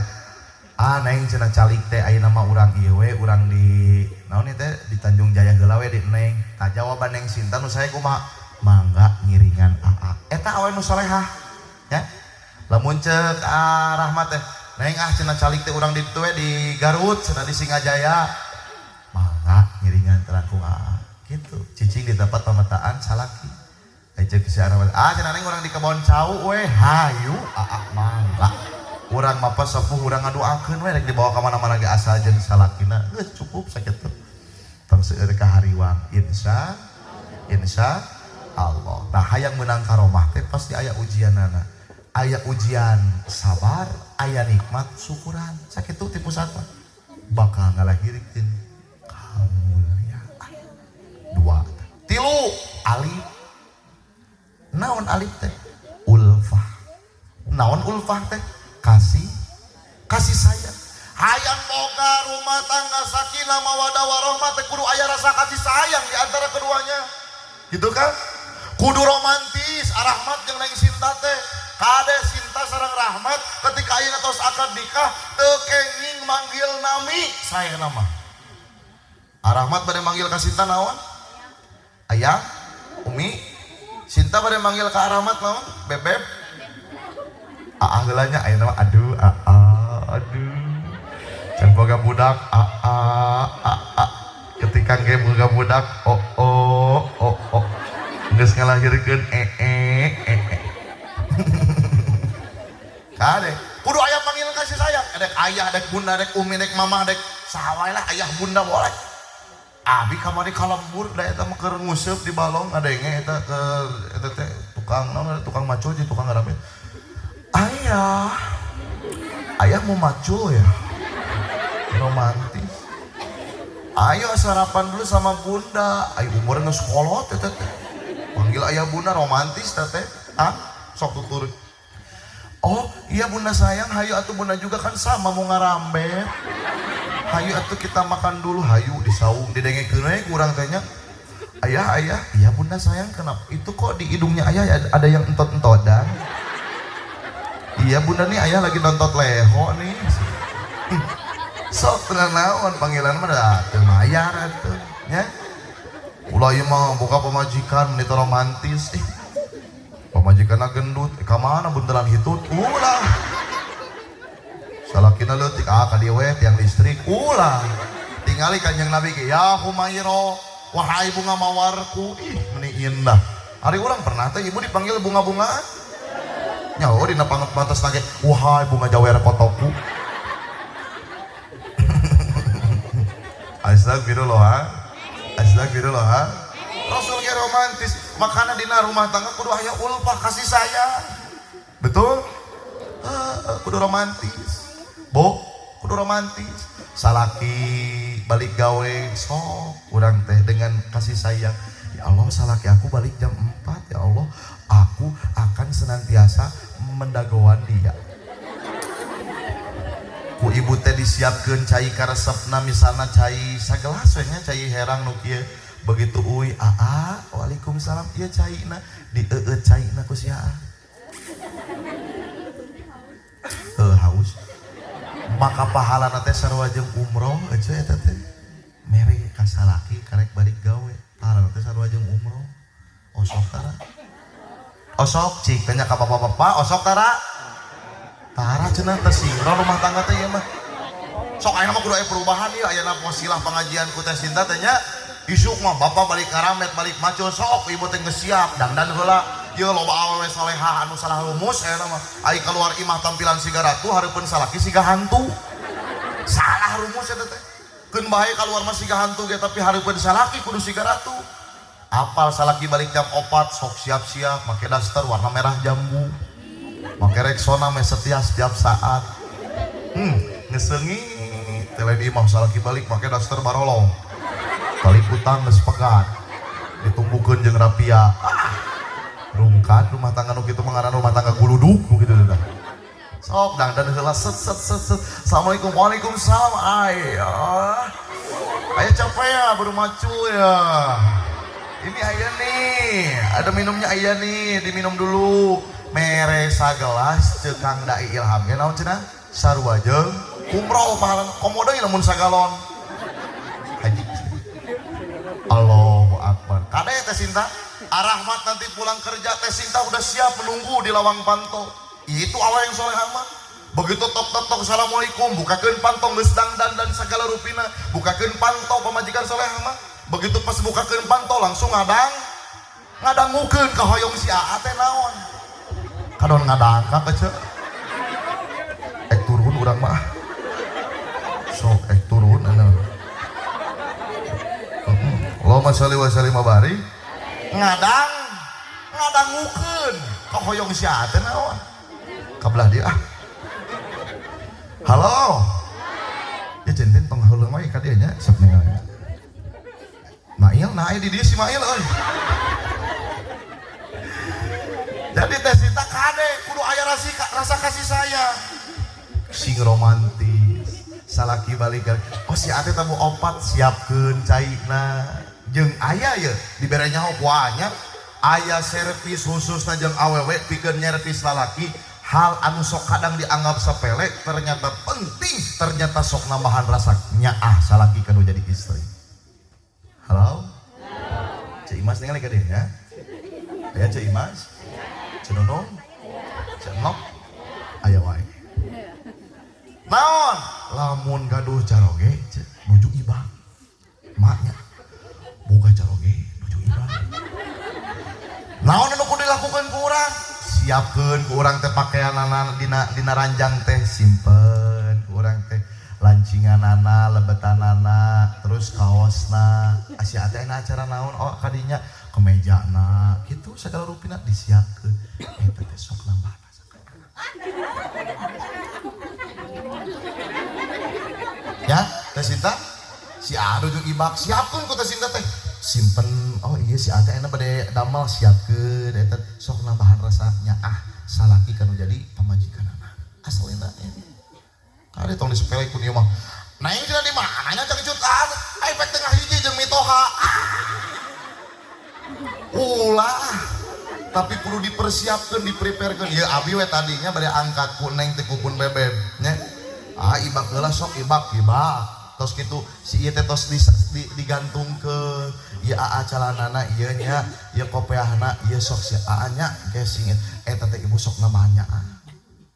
"Ah neng, cenah calik teh ayeuna mah urang ieu we, urang di naon ieu teh, di Tanjung Jaya heula we di neng." Tah, jawaban Neng Sinta nu sae kumaha? "Mangga ngiringan aa." Eta awe nu solehah ya. Lamun cek Rahmat teh, "Neng ah, cenah calik teh urang di ditu we, di Garut cenah, di Singajaya." "Mangga ngiringan terangkung aa," gitu. Cicing di tempat pametaan salaki. Eh, cek si Rahmat, "Ah cenah neng, urang di Kebon Cau we." "Hayu aa, mangga." Urang mah pas sepuh urang ngadoakeun we, rek dibawa ka mana-mana ge asal jeung salakina geus cukup sakitu. Tong seueur kahariwang, insya insya Allah. Nah, hayang menang karomah teh pasti aya ujianana, aya ujian sabar, aya nikmat syukuran. Sakitu ti pusat mah bakal ngalahirkeun kamuliaan. Dua, tilu, alif. Naon alif teh? Ulfah. Naon ulfah teh? Kasih, kasih sayang. Hayang boga rumah tangga sakinah mawadah warohmah teh kudu aya rasa kasih sayang di antara keduanya, gitu kan? Kudu romantis Arahmat jeung Neng Sinta teh. Kade Sinta sareng Rahmat ketika ayeuna tos akad nikah teu kenging manggil nami saya nama. Arahmat bade manggil ka Sinta naon? Ayah, Umi. Sinta bade manggil ka Arahmat naon? Bebeb. Aa heula nya ayeuna mah aduh aa aduh. Can boga budak aa aa. Ketika ge boga budak oh oh oh oh. Geus ngalahirkeun ee ee. Kade kudu aya panggilan kasih sayang, dek ayah, dek bunda, dek umi, dek mamah, dek saha wae lah ayah bunda boleh. Abi kamari ka lembur da eta mah keur nguseup di balong ngadenge eta keur eta teh tukang naon tukang macul jeung tukang ngarambet. Ayah, ayah mau macul ya? Romantis. Ayo sarapan dulu sama bunda. Ayo umurnya geus kolot eta teh. Panggil ayah bunda romantis teh teh. Ah, sok tutur. Oh iya bunda sayang, hayu atuh bunda juga kan sama mau ngarambet. Hayu atuh kita makan dulu, hayu di saung didengekeun we kurang teh nya. Ayah, ayah, iya bunda sayang, kenapa? Itu kok di hidungnya ayah ada yang entot-entodan? Iya bunda nih ayah lagi nonton leho nih. Sok tenang naon panggilan mah da teu mayar atuh nya. Ulah ieu mah boga pamajikan meni romantis. Pamajikanna gendut, ka mana buntelan hitut? Ulah. Salakina leutik, ah ka dieu we tiang listrik. Ulah. Tingali Kanjeng Nabi ge, ya Humairo, wahai bunga mawarku. Ih, meni indah. Ari urang pernah teh ibu dipanggil bunga-bungaan? Nyaho dina pantes nage, wahai bunga jawer kotoku. Astagfirullah. Astagfirullah. Rasul ge romantis, makana dina rumah tangga kudu aya ulfah kasih sayang. Betul? Kudu romantis. Bo, kudu romantis. Salaki balik gawe sok urang teh dengan kasih sayang. Ya Allah, salaki aku balik jam 4, ya Allah, aku akan senantiasa mendagoan dia. Ku ibu teh disiapkeun cai karesepna misalna cai sagelas we nya cai herang nu kieu. Begitu uy aa waalaikumsalam ieu caina dieueut caina ku si aa. Heuh haus. Maka pahalana teh sarua jeung umroh eueuh eta teh. Mere ka salaki karek balik gawe. Pahalana teh sarua jeung umroh. Osok tara. Osok cik tanya ka bapak-bapak, osok tara. Tara cenah teh sinkron rumah tangga teh ieu mah. Sok ayeuna mah kudu aya perubahan ieu ayeuna wasilah pengajian ku teh Sinta teh nya. Isuk mah bapak balik karamet balik macul sok ibu teh geus siap dangdan heula. Ieu loba awewe salehah anu salah rumus ayeuna mah. Ai keluar imah tampilan siga ratu hareupeun salaki siga hantu. Salah rumus eta teh. Keun bae keluar mah siga hantu ge tapi hareupeun salaki kudu siga ratu. Apal salaki balik jam 4 sok siap-siap make daster warna merah jambu. Make Rexona meh setia setiap saat. Ngeseungi teh lain imah salaki balik make daster barolong. Balik utang geus pegat. Ditumbukeun jeung rapia. Ah, rungkad rumah tangga nu kitu mah ngaranna rumah tangga guludug nu kitu teh. Sok dangdan heula set set set set. Assalamualaikum waalaikumsalam. Ayah. Ayah capek ya baru macul ya. Ini ayah nih, ada minumnya ayah nih, diminum dulu. Mere sagelas ceuk Kang Dai Ilham ge naon cenah? Sarua jeung umroh pahalana komodo ieu lamun sagalon. Haji. Allahu Akbar. Kade Teh Sinta, Arahmat nanti pulang kerja Teh Sinta udah siap menunggu di lawang panto. Itu awal yang soleh mah. Begitu tok tok tok assalamualaikum, bukakeun panto geus dangdan dan segala rupina, bukakeun panto pamajikan soleh mah. Begitu pas bukakeun panto langsung ngadang ngadangukeun ka hoyong si aa teh naon. Kadon ngadangkak aja. Ek turun urang mah. Sok ek turun anu. Allahumma sholli wa sallim wa barik. Ngadang ngadangukeun ka hoyong si aa teh naon. Kabelah dia ah. Halo. Ya centen tong heuleung wae ka dieu nya sok ningali. Mail, nah di dieu si Mail euy. Jadi Teh Sinta kade kudu aya rasa kasih sayang. Sing romantis. Salaki balik oh si ate tamu opat siapkeun caina. Jeung aya ye dibere nyaho ku anya aya servis khususna jeung awewe pikeun nyervis lalaki. Hal anu sok kadang dianggap sepele ternyata penting, ternyata sok nambahan rasa nyaah salaki kanu jadi istri. Halo? Ceu Imas ningali ka dieu nya? Aya Ceu Imas? Ceu Nunung? Ceu Enok? Aya wae. Naon? Lamun gaduh caroge nuju ibak. Maknya boga caroge nuju ibak. Naon anu kudu dilakukeun ku urang? Siapkeun ku urang teh pakaianana dina ranjang teh simpen ku urang teh lancinganana, lebetanana, terus kaosna. Asia teh acara naon? Oh kadinya kemejana gitu segala rupina disiapkeun. Eta teh sok nambah. Ya, Teh Sinta, si Adu jeung ibak siapkeun ku Teh Sinta teh. Simpen, oh iya si Ade enak bade damel siapkeun eta sok nambahan rasanya ah salaki kanu jadi pamajikanana. Asalna ini. Kade tong disepele ku ieu mah. Neng cenah di mana nya cangcut ah, efek tengah hiji jeung mitoha. Ulah. Tapi kudu dipersiapkeun, dipreparekeun. Ieu abi we tadinya bade angkat ku neng teh kupun bebeb nya. Ah ibak heula sok ibak ibak. Tos kitu si ieu teh tos digantungkeun. Ieu aa calanana ieu nya, ieu kopeahna, ieu sok si aa nya gesing eta teh ibu sok namanya.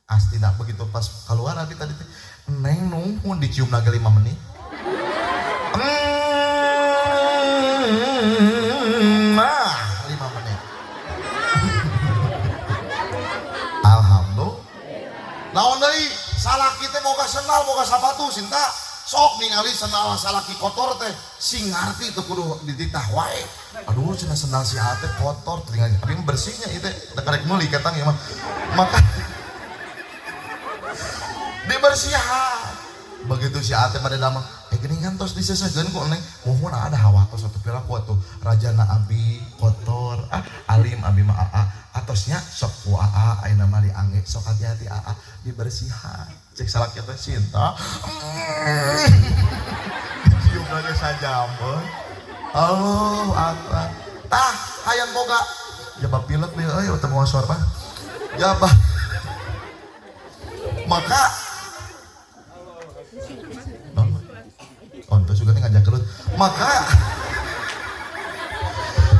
Astina begitu pas keluar abi tadi teh neng nuhun dicium lagi 5 menit. Nah, 5 menit. Alhamdulillah. Naon deui? Salaki teh boga sendal, boga sapatu Sinta. Sok ningali sendal salaki kotor teh sing ngarti teu kudu dititah wae. Aduh cenah sendal si A teh kotor tinggal abi mah bersihnya ieu teh da karek meuli katang ieu mah. Maka dibersihan. Begitu si A teh pada damang, geuningan tos diseseugeun ku neng. Muhun ada hawatos atuh piraku atuh rajana abi kotor, ah alim abi mah aa. Atosnya sok ku aa ayeuna mah diangge sok hati-hati aa dibersihan. Cek salaki teh Sinta. Dicium lagi sajam euy. Allahu akbar. Tah hayang boga jabab pilek deui euy teu moal suara mah. Jabab. Maka oh, juga ngajak kelut. Maka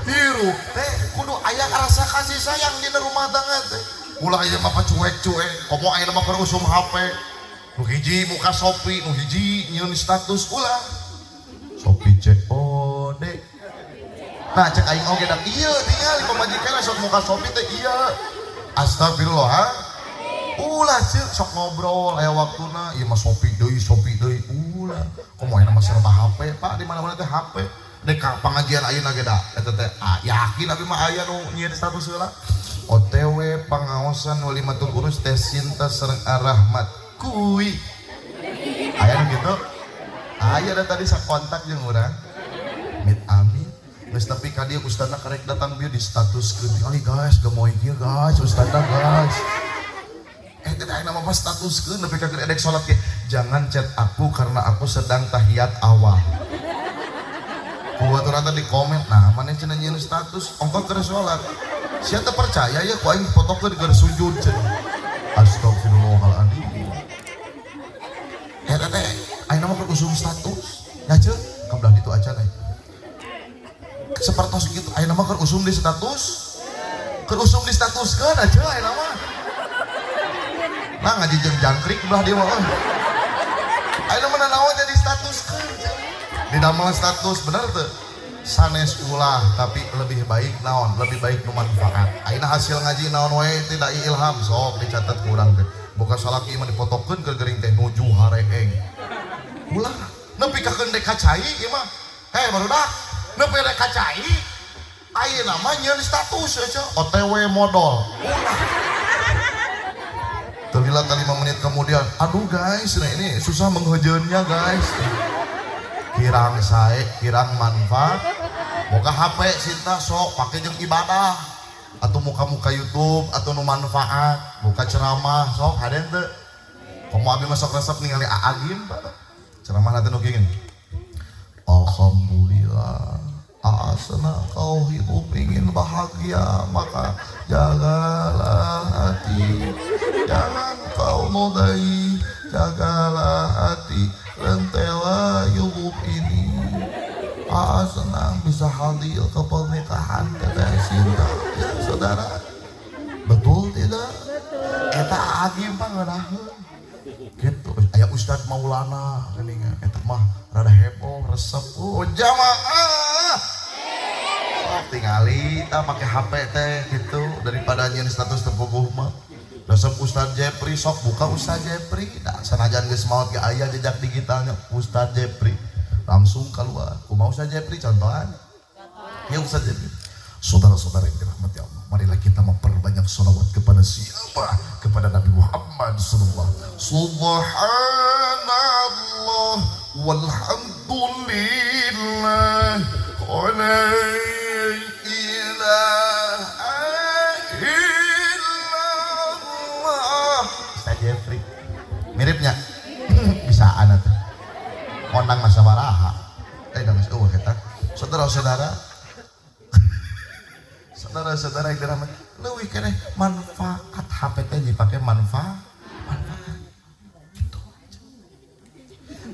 hirup teh kudu aya rasa kasih sayang dina rumah tangga teh. Ulah aya mah cuek-cuek, komo aya mah keur usum HP. Nu hiji muka Shopee, nu hiji nyieun status ulah. Shopee COD. Nah, cek aing oge da ieu tingali pamajikan sok muka Shopee teh ieu. Astagfirullah. Ulah ceuk sok ngobrol aya waktuna ieu mah Shopee deui ulah. Komo aya mah serba HP, Pak, di mana-mana teh HP. Dek pangajian ayeuna ge da eta teh ah, yakin abi mah aya nu nyieun status heula. OTW pangaosan walimatul urus teh Sinta sareng Arahmat kui. Aya nu kitu? Aya da tadi sakontak jeung urang. Mit amin. Geus tapi ka dieu ustadna karek datang bieu di statuskeun tingali guys, gemoy kieu guys, ustadna guys. Teh ayeuna mah statuskeun nepi ka keur edek salat ge. Jangan chat aku karena aku sedang tahiyat awal. Ku baturan tadi komen, nah mana cenah nyieun status ongkoh keur salat. Sia teu percaya ya ku aing fotokeun keur sujud cenah. Astagfirullahaladzim. Eta teh ayeuna mah keur usum status. Nya ceuk ka belah ditu acan euy. Sapertos kitu ayeuna mah keur usum di status. Keur usum di statuskeun aja ayeuna mah. Nah ngaji jeung jangkrik belah dieu mah euy. Ayeuna mah nanaon jadi statuskeun. Di damel status bener teu? Sanes ulah tapi lebih baik naon? Lebih baik nu manfaat. Ayeuna hasil ngaji naon wae tidak ilham sok dicatat ku urang teh. Boga salaki mah dipotokeun keur gering teh nuju hareeng. Ulah nepi ka keun dek ka cai ieu mah. Heh barudak, nepi dek ka cai ayeuna mah nyieun status aja OTW modal. Ulah. Terlihat 5 menit kemudian, aduh guys, nah ini susah menghujannya guys. Kirang sae, kirang manfaat. Boga HP Sinta sok pake jeung ibadah atau muka-muka YouTube atau nu manfaat, buka ceramah sok haden teu. Komo abi mah sok resep ningali Aa Gym, Pak. Ceramah teh nu kieu gini. Alhamdulillah, Aa senang kau hidup ingin bahagia, maka jagalah hati, jangan kau nodai, jagalah hati, rentela hidup ini. Aa senang bisa hadir ke pernikahan Teteh Sinta, ya saudara. Betul tidak? Betul. Eta Agim mah ngeunaheun. Gitu. Aya Ustad Maulana geuningan eta mah rada heboh resep. Oh jamaah. Sok tingali tah make HP teh gitu daripada nyieun status teu puguh mah. Resep Ustad Jepri sok buka Ustad Jepri. Da sanajan geus maot ge aya jejak digitalnya Ustad Jepri. Langsung keluar. Kumaha Ustad Jepri contohan? Ya Ustad Jepri. Saudara-saudara yang dirahmati Allah, marilah kita memperbanyak salawat kepada siapa? Kepada Nabi Muhammad sallallahu alaihi wasallam. Subhanallah walhamdulillah wala ilaha illallah. Ustaz Jepri. Miripnya? Bisaan atuh. Kondang masa baraha. Eh, da geus eueuh eta. Saudara-saudara, saudara-saudara yang dirahmati, leuwih keneh manfaat HP teh dipake manfaat manfaat gitu.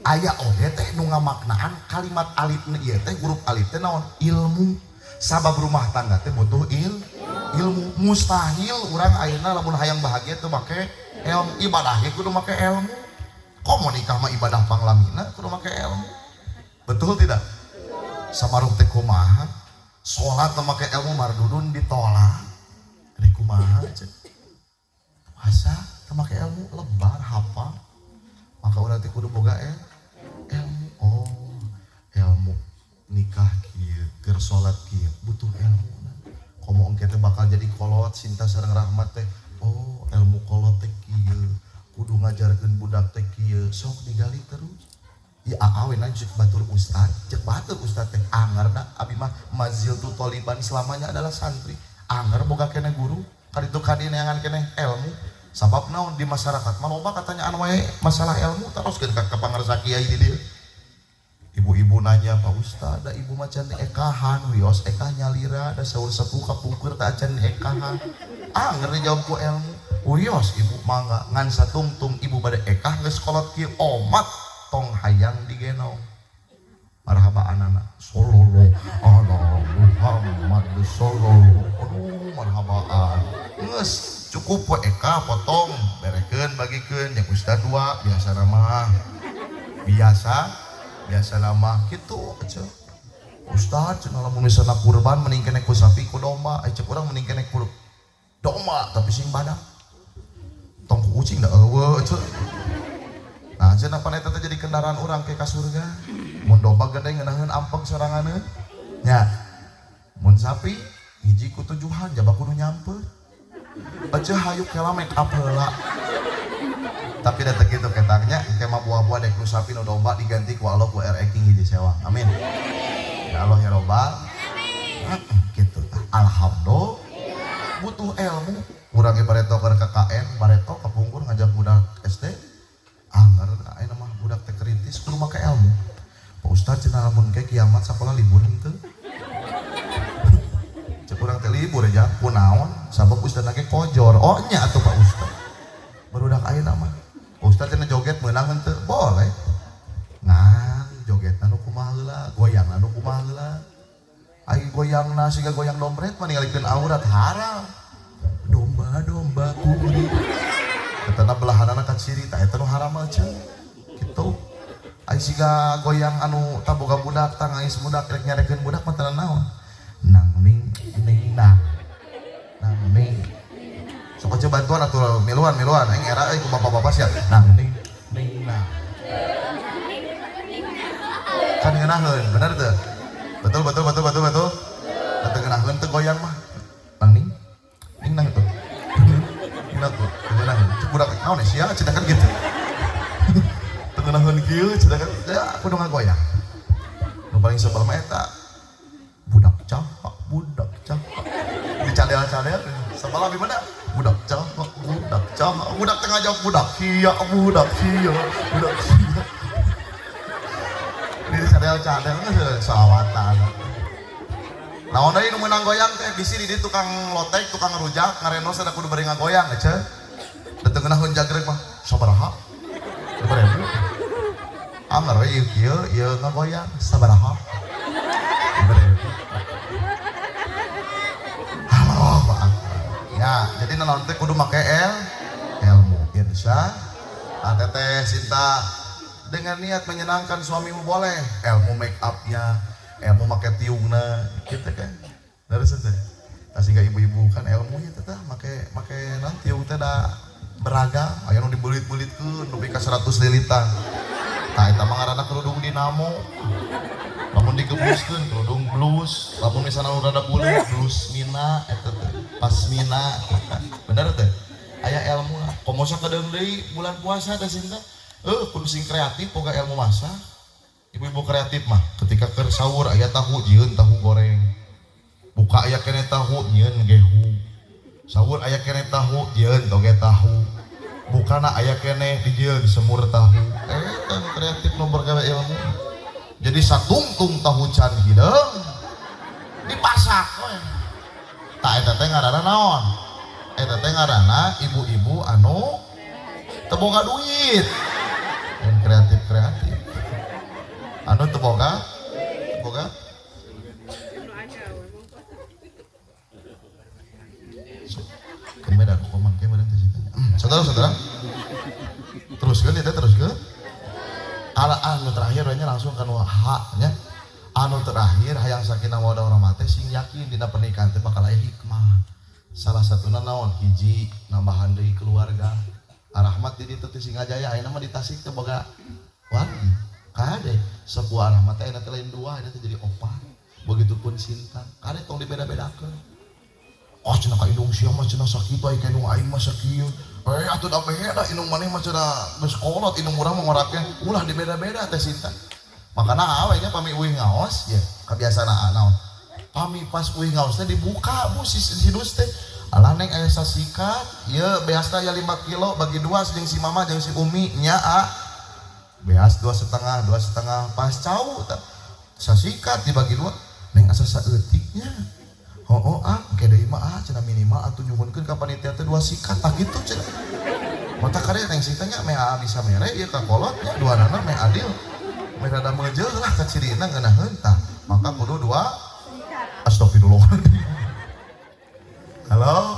Aya oge teh nu ngamaknaan kalimat alif ieu teh huruf alif teh naon? Ilmu. Sabab rumah tangga teh butuh ilmu. Mustahil urang ayeuna lamun hayang bahagia teu make ilmu, ibadah ge kudu make ilmu. Komo nikah mah ibadah panglamina kudu make ilmu. Betul tidak? Samaruh teh kumaha? Salat teu make ilmu mardudun ditolak. Rek kumaha cek? Puasa teu make ilmu lebar hafal. Maka urang teh kudu boga ilmu. Oh, ilmu nikah kieu, keur salat kieu, butuh ilmu. Komo engke teh bakal jadi kolot cinta sareng rahmat teh. Oh, ilmu kolot teh kieu. Kudu ngajarkeun budak teh kieu, sok digali terus. Ya aa we cek batur ustad, cek batur ustad teh anger da abi mah mazil tu toliban selamanya adalah santri. Anger boga keneh guru, kaditu kadieu neangan keneh ilmu. Sabab naon di masyarakat mah loba katanyaan wae masalah ilmu teruskeun ka pangarsa kiai di dieu. Ibu-ibu nanya, Pak Ustad, da ibu mah can ekahan, wios ekah nyalira, da saur sepuh kapungkur tak acan ekahan. Anger dijawab ku ilmu. Wios ibu mangga ngan satungtung ibu bade ekah geus kolot kieu omat tong hayang digenong. Marhaba anak sololo ala Muhammad sololo. Aduh marhabaan. Geus cukup we eka potong berekeun bagikeun yang ustad dua biasa nama. Biasa nama kitu aja. Ustad cenah lamun misalna kurban mending keneh ku sapi ku domba, cek urang mending keneh ku domba tapi sing badak. Tong ku ucing da eueuh cenah. Nah, cenah pan eta teh jadi kendaraan urang ke ka surga. Mun domba gede ngeunaheun ampeg soranganeun. Nya. Mun sapi hiji ku tujuhan jaba kudu nyamper. Aja hayu kela make up heula. Tapi da teu kitu ketangnya, engke mah buah-buah dek nu sapi nu domba diganti ku Allah ku RX hiji sewang. Amin. Ya Allah ya Robbal. Gitu tah. Alhamdulillah. Butuh ilmu. Urang ge bareto keur KKN, bareto kapungkur ngajak budak SD. Anger ayeuna mah budak teh kritis kudu make ilmu. Pak Ustad cenah lamun ke kiamat sakola libur henteu. Cek urang teh libur aja, kunaon? Sabab ustad ge kojor. Oh nya atuh Pak Ustad. Barudak ayeuna mah. Pak Ustad cenah joget meunang henteu? Boleh. Ngan jogetna nu kumaha heula, goyangna nu kumaha heula. Ai goyangna siga goyang dompet mah ningalikeun aurat haram. Domba-domba kuring. Katana belahanana ka ciri tah eta nu haram mah ceuk. Kitu. Ai siga goyang anu taboga budak tah ngais budak rek nyarekeun budak mah teu naon. Nang ning ning nang. Nang ning. Sok aja bantuan atuh miluan miluan aing era euy ku bapak-bapak sia. Nang ning ning nang. Kan ngeunaheun, bener teu? Betul betul betul betul betul. Teu ngeunaheun teu goyang mah. Nang ning ning nang tuh. Ning nang tuh. Teu ngeunaheun. Cek budak naon sia cenah kan gitu. Teu ngeunaheun kieu cenah kan ya kudu ngagoyang. Nu paling sebel mah eta budak cahak, budak cahak. Dicadel-cadel, sebel abi mana? Budak cahak, budak cahak, budak tengah jawab budak sia, budak sia, budak sia. Ini dicadel-cadel geus salawatan. Naon deui nu meunang goyang teh bisi di dieu tukang lotek, tukang rujak, ngarenos ada kudu bari ngagoyang ece. Da teu ngeunaheun jagreg mah sabaraha? 5.000. Anger we ieu kieu, ieu ngagoyang sabaraha? 5.000. Halo, Pak. Ya, jadi naon teh kudu make Insya Allah teteh Sinta dengan niat menyenangkan suamimu boleh ilmu make upnya, ilmu make tiungna gitu kan. Terus teh kasih ke ibu-ibu kan ilmunya teh make make non tiung teh da beragam, aya nu dibelit-belitkeun nepi ka 100 lilitan. Tah eta mah ngaranna kerudung dinamo. Lamun digebuskeun kerudung blus, lamun misalna nu rada buleut blus mina eta teh, pasmina eta. Bener teh? Aya ilmu lah. Komo sakedeung deui bulan puasa teh Sinta. Kudu sing kreatif boga ilmu masak. Ibu-ibu kreatif mah ketika keur sahur aya tahu jieun tahu goreng. Buka aya keneh tahu nyieun gehu. Sahur aya keneh tahu jieun toge tahu. Bukana aya keneh dijieun semur tahu. Eta nu kreatif nu bergawe ilmu. Jadi satungtung tahu can hideung dipasak we. Tah eta teh ngaranna naon? Eta teh ngaranna ibu-ibu anu teu boga duit. Dan kreatif-kreatif. Anu teu boga? Teu boga? Kemudian aku komang kemudian teh sitanya. Saudara-saudara. Teruskeun ieu teh teruskeun. Ala anu terakhir nya langsung kanu H nya. Anu terakhir hayang sakinah mawaddah warahmah teh sing yakin dina pernikahan teh bakal aya hikmah. Salah satuna naon? Hiji nambahan deui keluarga. Arahmat di ditu teh Singajaya ayeuna mah di Tasik teh boga wargi. Kade sebuah Arahmat teh ayeuna teh lain dua, ayeuna teh jadi opat. Begitupun Sinta. Kade tong dibeda-bedakeun. Oh cenah ka indung sia mah cenah sakitu aya ka indung aing mah sakieu. Atuh da beda indung maneh mah cenah geus kolot indung urang mah ngoratkeun ulah dibeda-beda teh Sinta. Makana awe nya pami uih ngaos ya kebiasaan naon. Pami pas uih ngaos teh dibuka bu si dus teh. Alah neng aya sasikat, ieu beasna aya 5 kilo bagi dua jeung si mama jeung si umi nya a. Beas 2,5, 2,5 pas cau tah. Sasikat dibagi dua, neng asa saeutiknya. Oh, ah, ke deui mah ah cenah minimal atuh nyuhunkeun ka panitia teh 2 sikat tah kitu cenah. Mata karya neng sitanya meh aa bisa mere ieu ka kolot nya duanana meh adil. Meh rada meujeuh lah ka cirina ngeunaheun tah. Maka kudu 2 astagfirullah. Halo.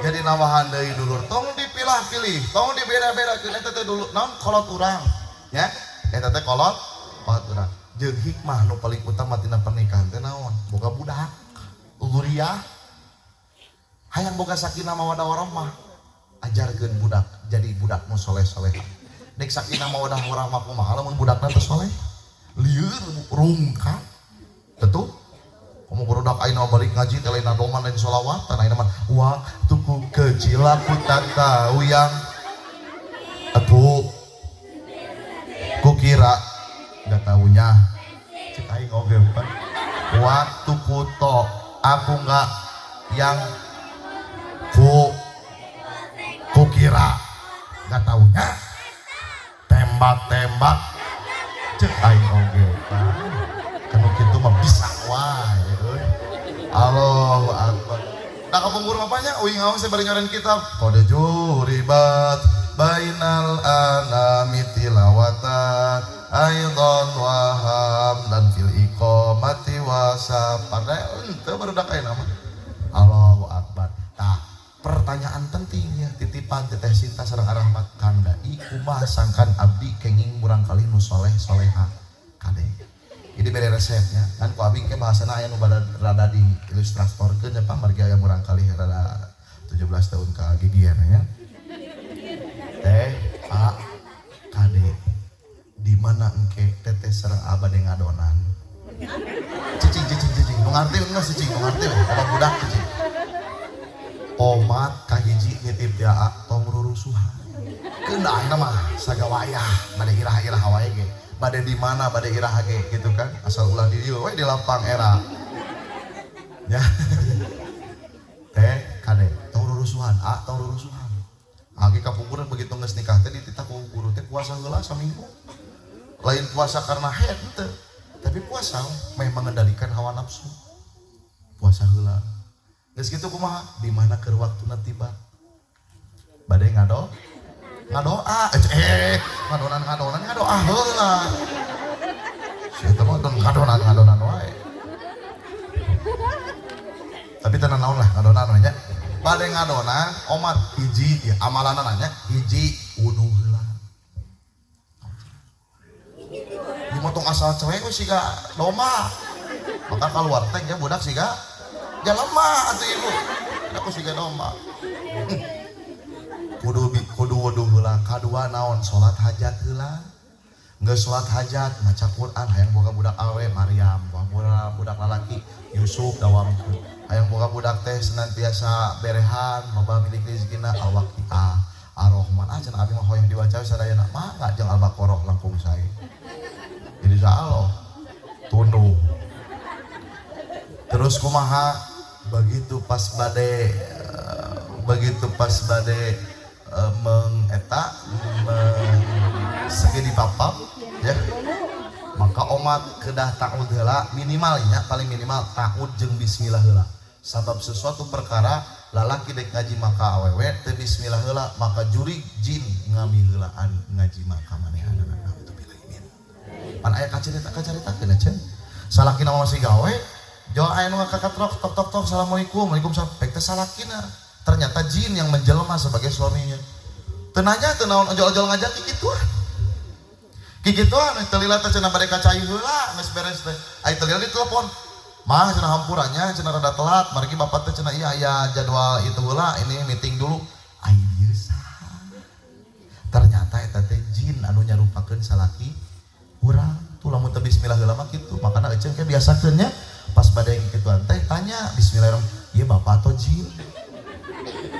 Jadi nambahan deui dulur tong dipilah-pilih, tong dibeda-bedakeun eta teh dulu naon kolot urang nya. Eta teh kolot urang. Jeung hikmah nu paling utama tina pernikahan teh naon? Boga budak. Zuriyah. Hayang boga sakinah mawaddah warahmah. Ajarkeun budak jadi budak nu soleh-soleh. Dek sakinah mawaddah warahmah kumaha lamun budakna teu soleh? Lieur rungkad. Betul? Kamu barudak ayeuna balik ngaji teh lain adoman lain sholawatan ayeuna mah waktuku kecil aku tak tahu yang aku kukira nggak tahunya cek aing oge pan waktu kuto aku nggak yang kukira nggak tahunya tembak-tembak cek aing oge pan kanu kitu mah bisa wae euy. Allahu akbar. Nah kapungkur bapaknya uing ngaos teh bari nyoren kitab qad juribat bainal anami tilawatan aidan waham dan fil iqamati wasapar. Henteu barudak ayeuna mah. Allahu akbar. Tah, pertanyaan penting ya titipan teteh Sinta sareng Arahmat Kang Dai kumaha sangkan abdi kenging murangkalih nu soleh soleha kade. Ini bere resepnya kan ku abdi ke bahasana aya nu rada di ilustratorkeun nya Pak margi aya murangkalih rada 17 tahun ka gigian nya. Teh A kade di mana engke teteh sareng abah ngadonan. Cicing cicing cicing nu ngarti geus cicing nu ngarti omat budak cicing. Omat kahiji nitip dia tong rurusuhan. Keun ayeuna mah sagawayah bade iraha-iraha wae ge. Bade di mana bade iraha ge gitu kan asal ulah di dieu we di lapang era. Ya. Teh kade tong rurusuhan, a tong rurusuhan. Agi kapungkur begitu geus nikah teh dititah ku guru teh puasa heula saminggu. Lain puasa karena haid henteu, tapi puasa meh mengendalikan hawa nafsu. Puasa heula. Geus kitu kumaha? Di mana keur waktuna tiba? Bade ngado? Ngadoa. Ngadonan ngadonan ngadoa heula. Si eta mah ngadonan ngadonan wae. Tapi tenan naon lah ngadonan we nya. Bade ngadonan omat hiji ya amalanna nanya hiji wudu heula. Dimotong asal cewek we siga domba. Maka keluar teh nya budak siga jalema atuh ibu. Aku siga domba. Kudu wudu heula, kadua naon salat hajat heula. Geus salat hajat maca Quran hayang boga budak awe Maryam, boga budak lalaki Yusuf dawamkeun. Hayang boga budak teh senantiasa berehan, loba milik rezekina Al-Waqiah, Ar-Rahman. Ah cenah abi mah hoyong diwaca sadayana mangga jeung Al-Baqarah langkung sae. Jadi insyaallah tunduh. Terus kumaha begitu pas bade mengeta segi dipapap ya maka omat kedah ta'ud heula minimal nya paling minimal ta'ud jeung bismillah heula sabab sesuatu perkara lalaki dek ngaji maka awewe teu bismillah heula maka jurig jin ngami heulaan ngaji maka manehanana naudzubillahi min pan aya kacarita-kacaritakeun cenah salakina masih gawe jol aya nu ngakatrok tok tok tok assalamualaikum waalaikumsalam pek teh salakina ternyata jin yang menjelma sebagai suaminya. Teu nanya teu naon ojol-ojol ngajak kikituan. Kikituan teu lila teh cenah bade ka cai heula geus beres teh. Ai teu lila ditelepon. Mah cenah hampurannya cenah rada telat, margi bapak teh cenah iya aya jadwal itu heula ini meeting dulu. Ai ieu saha? Ternyata eta teh jin anu nyarupakeun salaki urang. Tuh lamun teu bismillah heula mah kitu. Makana eceung ke biasakeun nya pas bade kikituan teh tanya bismillahirrahmanirrahim. Ieu bapak atau jin?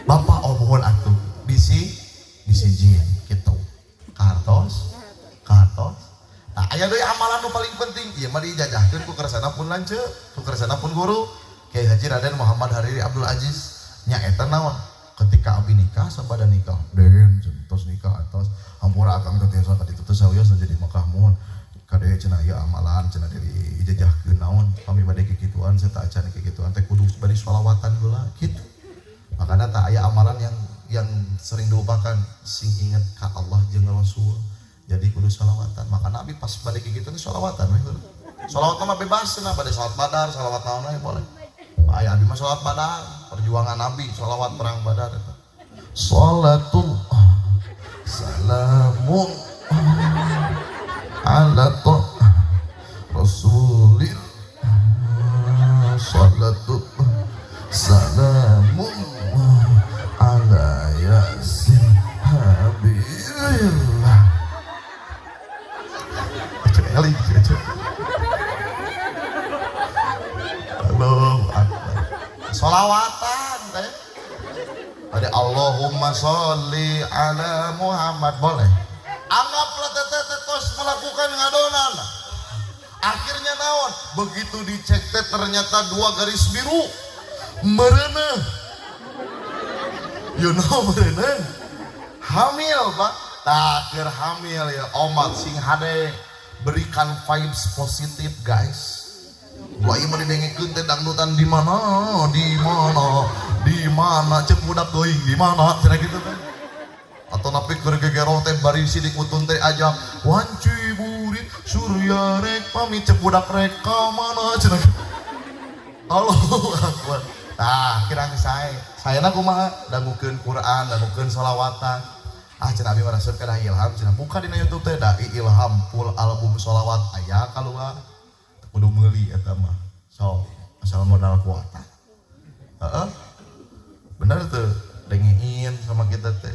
Bapak oh mohon atuh bisi bisi jin gitu kartos kartos nah aya deui amalan nu paling penting ieu mah dijajahkeun ku kersana pun lanceuk ku kersana pun guru Kiai Haji Raden Muhammad Hariri Abdul Aziz nya eta naon ketika abi nikah sabada nikah den tos nikah atos hampura akang teh tiasa ka ditu teh sawios jadi Mekah mohon kade cenah ieu amalan cenah dijajahkeun naon kami bade kikituan serta acan kikituan teh kudu bari sholawatan heula kitu. Makanya tak aya amalan yang sering dilupakan sing inget ka Allah jeung Rasul. Jadi kudu sholawatan. Maka Nabi pas balik gitu nih sholawatan we heula. Sholawat mah bebas cenah bade salat badar, sholawat naon we boleh. Aya abi mah sholawat badar, perjuangan Nabi, sholawat perang Badar eta. Sholatul salamun ala Rasulil sholatul salamun ala yasin habibillah. Cek eli cek. Allahu akbar. Sholawatan teh. Ada Allahumma sholli ala Muhammad boleh. Anggaplah teteh tos melakukan ngadonan. Akhirnya naon? Begitu dicek teh ternyata 2 garis biru. Mereneh. You know mereneh. Hamil pak. Takir hamil ya omat sing hade. Berikan vibes positif guys. Wah ieu mah didengekeun teh dangdutan di mana? Di mana? Di mana? Ceuk budak teuing di mana? Cenah kitu teh. Atau napi keur gegeroh teh bari sidik utun teh ajak wanci burit surya rek pamit ceuk budak rek ka mana cenah. Allahu akbar. Tah kirang sae. Saena kumaha? Dangukeun Quran, dangukeun sholawatan. Ah cenah abi mah resep kana ilham cenah buka dina YouTube teh dai ilham full album sholawat aya kaluar. Kudu meuli eta mah. So, asal modal kuota. Heeh. Bener tuh, dengein sama kita teh.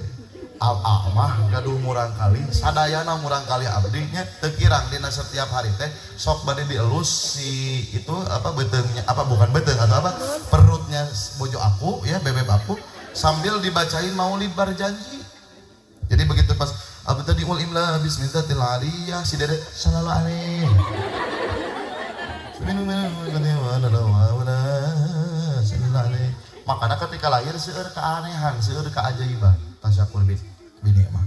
Al mah gaduh murang kali, sadayana murang kali abdi nya teu kirang dina setiap hari teh sok bade dielus si itu apa beuteungnya apa bukan beuteung atau apa perutnya bojo aku ya bebeb aku sambil dibacain maulid barjanji. Jadi begitu pas abu tadi ul imla bismillatil aliyah si dede sallallahu alaihi. Makanya ketika lahir seueur keanehan, seueur keajaiban. Tasyakur bini mah.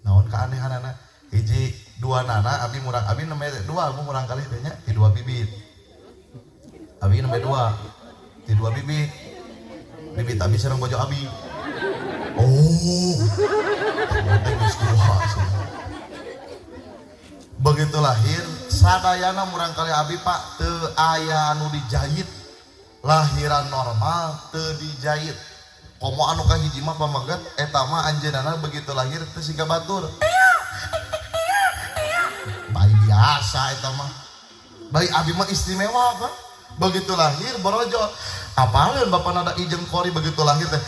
Naon keanehanana? Hiji dua nana abi murang abi nembe dua abi murang kali teh nya ti dua bibit. Abi nembe dua. Ti dua bibit. Bibit abi sareng bojo abi. Oh. Teh geus dua. Begitu lahir sadayana murang kali abi pak teu aya anu dijahit. Lahiran normal teu dijahit. Komo anu kahiji mah pamaget eta mah anjeunna begitu lahir teh siga batur. Bayi biasa eta mah. Bayi abi mah istimewa apa? Begitu lahir borojol. Apaleun bapak nada ijeng kori begitu lahir teh.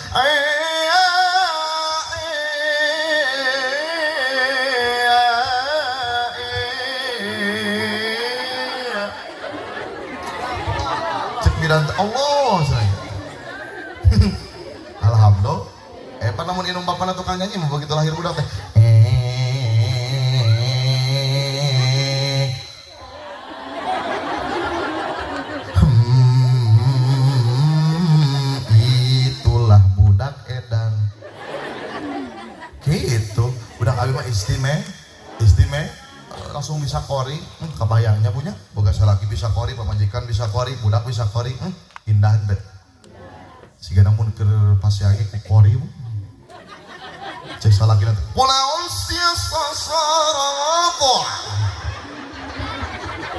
Cek bidan Allah saya. Alhamdulillah. Pan namun indung bapana tukang nyanyi mah begitu lahir budak teh. Itulah budak edan. Gitu. Budak abi mah istimewa langsung bisa kori. Kebayangnya punya boga salaki bisa kori, pamajikan bisa kori, budak bisa kori. Indah teh. Siga namun keur pasiage ku kori. Cek salaki nanti. Kunaon sia sasarapo.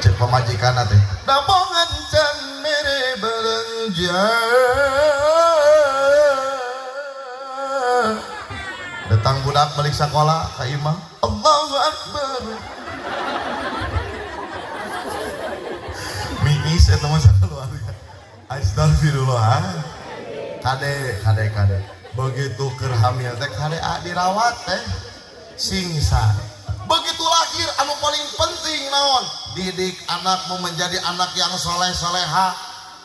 Cek pamajikan teh. Dabongan can mere berenja. Datang budak balik sekolah ka imah. Allahu Akbar. Miis eta mah sakeluarga. Astagfirullah. Kade kade kade. Begitu keur hamil teh kade dirawat teh singsa. Begitu lahir anu paling penting naon? Didik anakmu menjadi anak yang soleh soleha.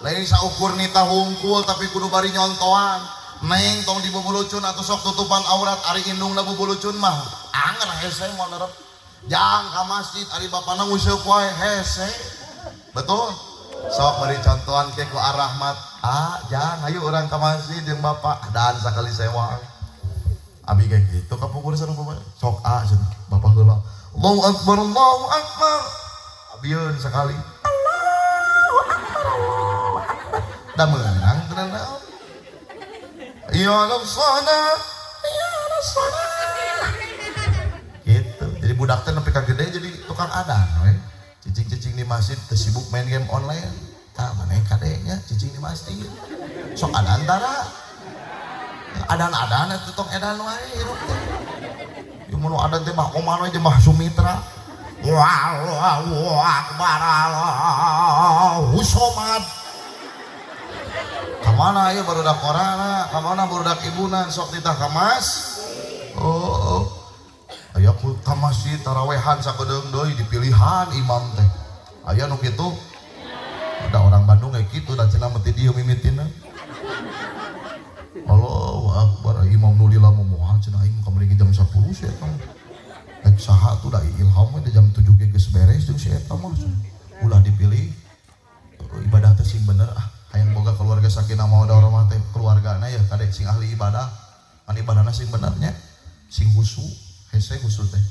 Lain saukur nita hungkul tapi kudu bari nyontoan. Neng tong dibubulucun atau sok tutupan aurat ari indungna bubulucun mah anger hese moal nerep. Jang ka masjid ari bapana nguseup wae hese. Betul? Sok bari contohan ke ku Ar-Rahmat. Ah, jang ayo urang ka masjid jeung bapak dan sakali sewa. Abi kayak gitu kapungkur sareng bapak. Sok ah cenah bapak heula. Allahu akbar Allahu akbar. Abieun sakali. Allahu akbar Allahu akbar. Da meunang teu naon. Ya Allah, ya Allah. Gitu. Jadi budak teh nepi ka gede jadi tukang adan we. Cicing-cicing di masjid teu sibuk main game online. Tah maneh kadenya cicing di masjid. Sok adan tara. Adan-adan eta tong edan wae hirup teh. Ieu mun adan teh mah kumaha we jeung mah Sumitra. Allahu akbar Allahu somad. Kamana ieu barudak korana, kamana barudak ibuna sok titah ka mas. Oh, oh. Aya ku ka masjid tarawehan sakedeung deui dipilihan imam teh. Aya nu kitu. Ada orang Bandung kayak gitu dan cenah meti dieu mimitina. Allahu akbar imam nu lila moal cenah aing kamari jam 10 si eta. Rek saha tuh da ilham we jam 7 ge geus beres jeung si eta mah. Ulah dipilih ibadah teh sing bener ah. Hayang boga keluarga sakinah mawaddah warahmah teh keluargana ya kade sing ahli ibadah. Kan ibadahna sing benernya sing khusyuk, hese khusyuk teh.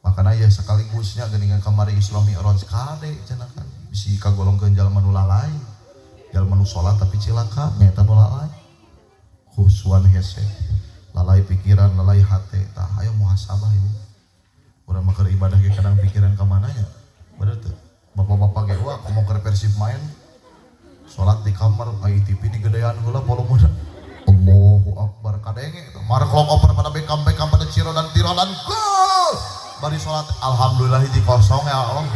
Makana ya sekaligusnya geuningan kamari Isra Mi'raj kade cenah kan bisi kagolongkeun jalma nu lalai. Jalma nu salat tapi cilaka nyaeta nu lalai. Khusyuan hese. Lalai pikiran, lalai hate. Tah ayo muhasabah ibu. Urang mah keur ibadah ge kadang pikiran ka mana nya? Bener teu? Bapak-bapak ge wah komo keur Persib main. Salat di kamar, ai TV digedean heula volumena. Allahu Akbar kadenge itu. Marek oper pada Beckham pada Ciro dan Tiro dan gol. Bari salat alhamdulillah hiji kosong ya Allah.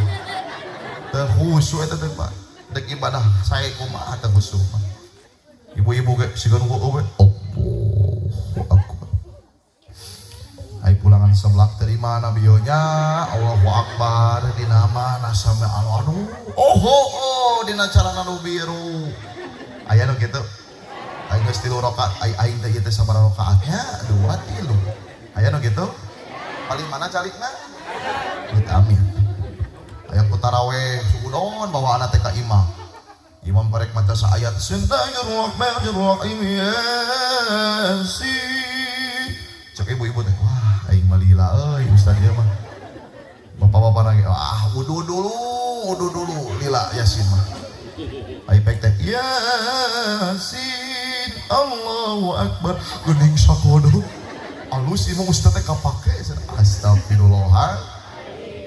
Teu khusyuk eta teh Pak. Dek ibadah sae kumaha teu khusyuk mah. Ibu-ibu ge siga nu we. Allahu Akbar. Ai pulangan seblak teh di mana bionya? Allahu Akbar dina mana sami aduh. Oh oh dina calana nu biru. Aya nu kitu. Aing geus 3 rakaat, ai aing teh ieu teh sabaraha rakaatnya? 2 3. Aya nu kitu? Paling mana calikna? Amit amin. Aya ku taraweh suudon bawa anak teh ka imam. Imam parek maca saayat Bismillahirrahmanirrahim Yasin. Cek ibu-ibu teh, wah aing mah lila euy ustaz ieu mah. Bapak-bapak lagi, ah wudu dulu lila Yasin mah. Ai pek teh Yasin Allahu Akbar geuning sakodo. Alus ieu mah ustaz teh kapake. Astagfirullah.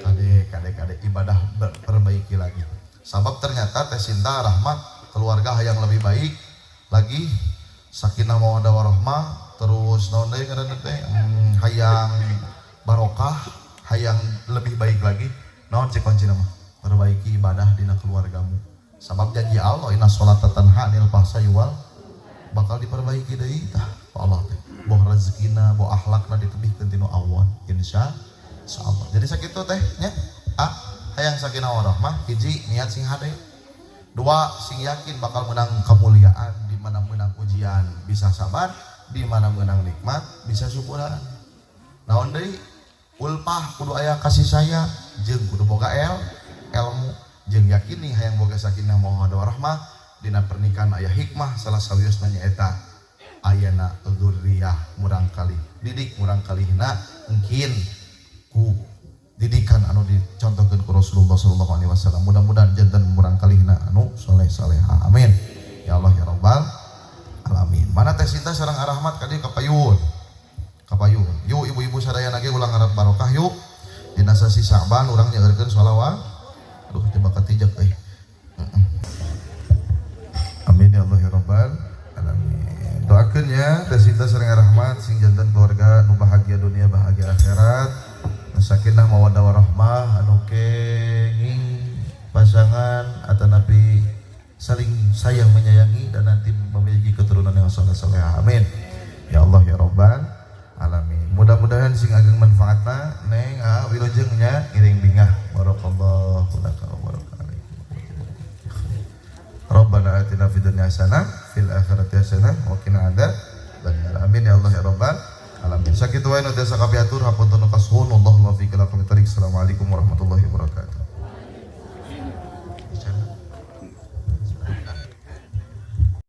Kade kade kade ibadah perbaiki lagi. Sabab ternyata teh Sinta Rahmat keluarga yang lebih baik lagi Sakinah mawaddah warahmah, terus naon deui ngaranna teh, hayang barokah, hayang lebih baik lagi. Naon cek kuncina mah? Perbaiki ibadah dina keluargamu. Sabab janji Allah inna sholata tanha anil fahsai wal bakal diperbaiki deui tah ku Allah teh. Boh rezekina, boh akhlakna ditebihkeun tinu awon, insya Allah. Jadi sakitu teh nya. Ah, hayang sakinah warahmah, hiji niat sing hade. Dua, sing yakin bakal menang kemuliaan, di mana menang ujian bisa sabar, di mana menang nikmat bisa syukuran. Naon deui? Ulpah kudu aya kasih sayang, jeung kudu boga ilmu, jeung yakini hayang boga sakinah mawaddah warahmah dina pernikahan aya hikmah salah sawiosna nyaeta ayana dzurriyyah murangkalih didik murangkalihna mungkin ku didikan anu dicontohkeun ku Rasulullah sallallahu alaihi wasallam. Mudah-mudahan janten murangkalihna anu soleh soleha. Amin ya Allah ya rabbal alamin. Mana teh Sinta sareng Rahmat ka dieu kapayun? Kapayun. Yuk ibu-ibu sadayana ge ulang ngarep barokah yuk. Dina sasi Sa'ban urang nyaeurkeun sholawat. Aduh coba katijak euy. Amin ya Allah ya rabbal alamin. Doakeun ya teh Sinta sareng Rahmat sing janten keluarga nu bahagia dunia bahagia akhirat. Sakinah mawaddah warahmah anu kenging pasangan atanapi saling sayang menyayangi dan nanti memiliki keturunan yang soleh soleha. Amin ya Allah ya rabbal alamin. Mudah-mudahan sing ageng manfaatna neng ah wilujeng nya ngiring bingah. Barakallahu laka wa baraka alaikum. Rabbana atina fid dunya hasanah fil akhirati hasanah wa qina adzabannar. Amin ya Allah ya rabbal alamin. Sakitu wae nu tiasa kapiatur, hapunten nu kasuhun. Wallahu muwaffiq ila aqwamit thoriq. Assalamualaikum warahmatullahi wabarakatuh.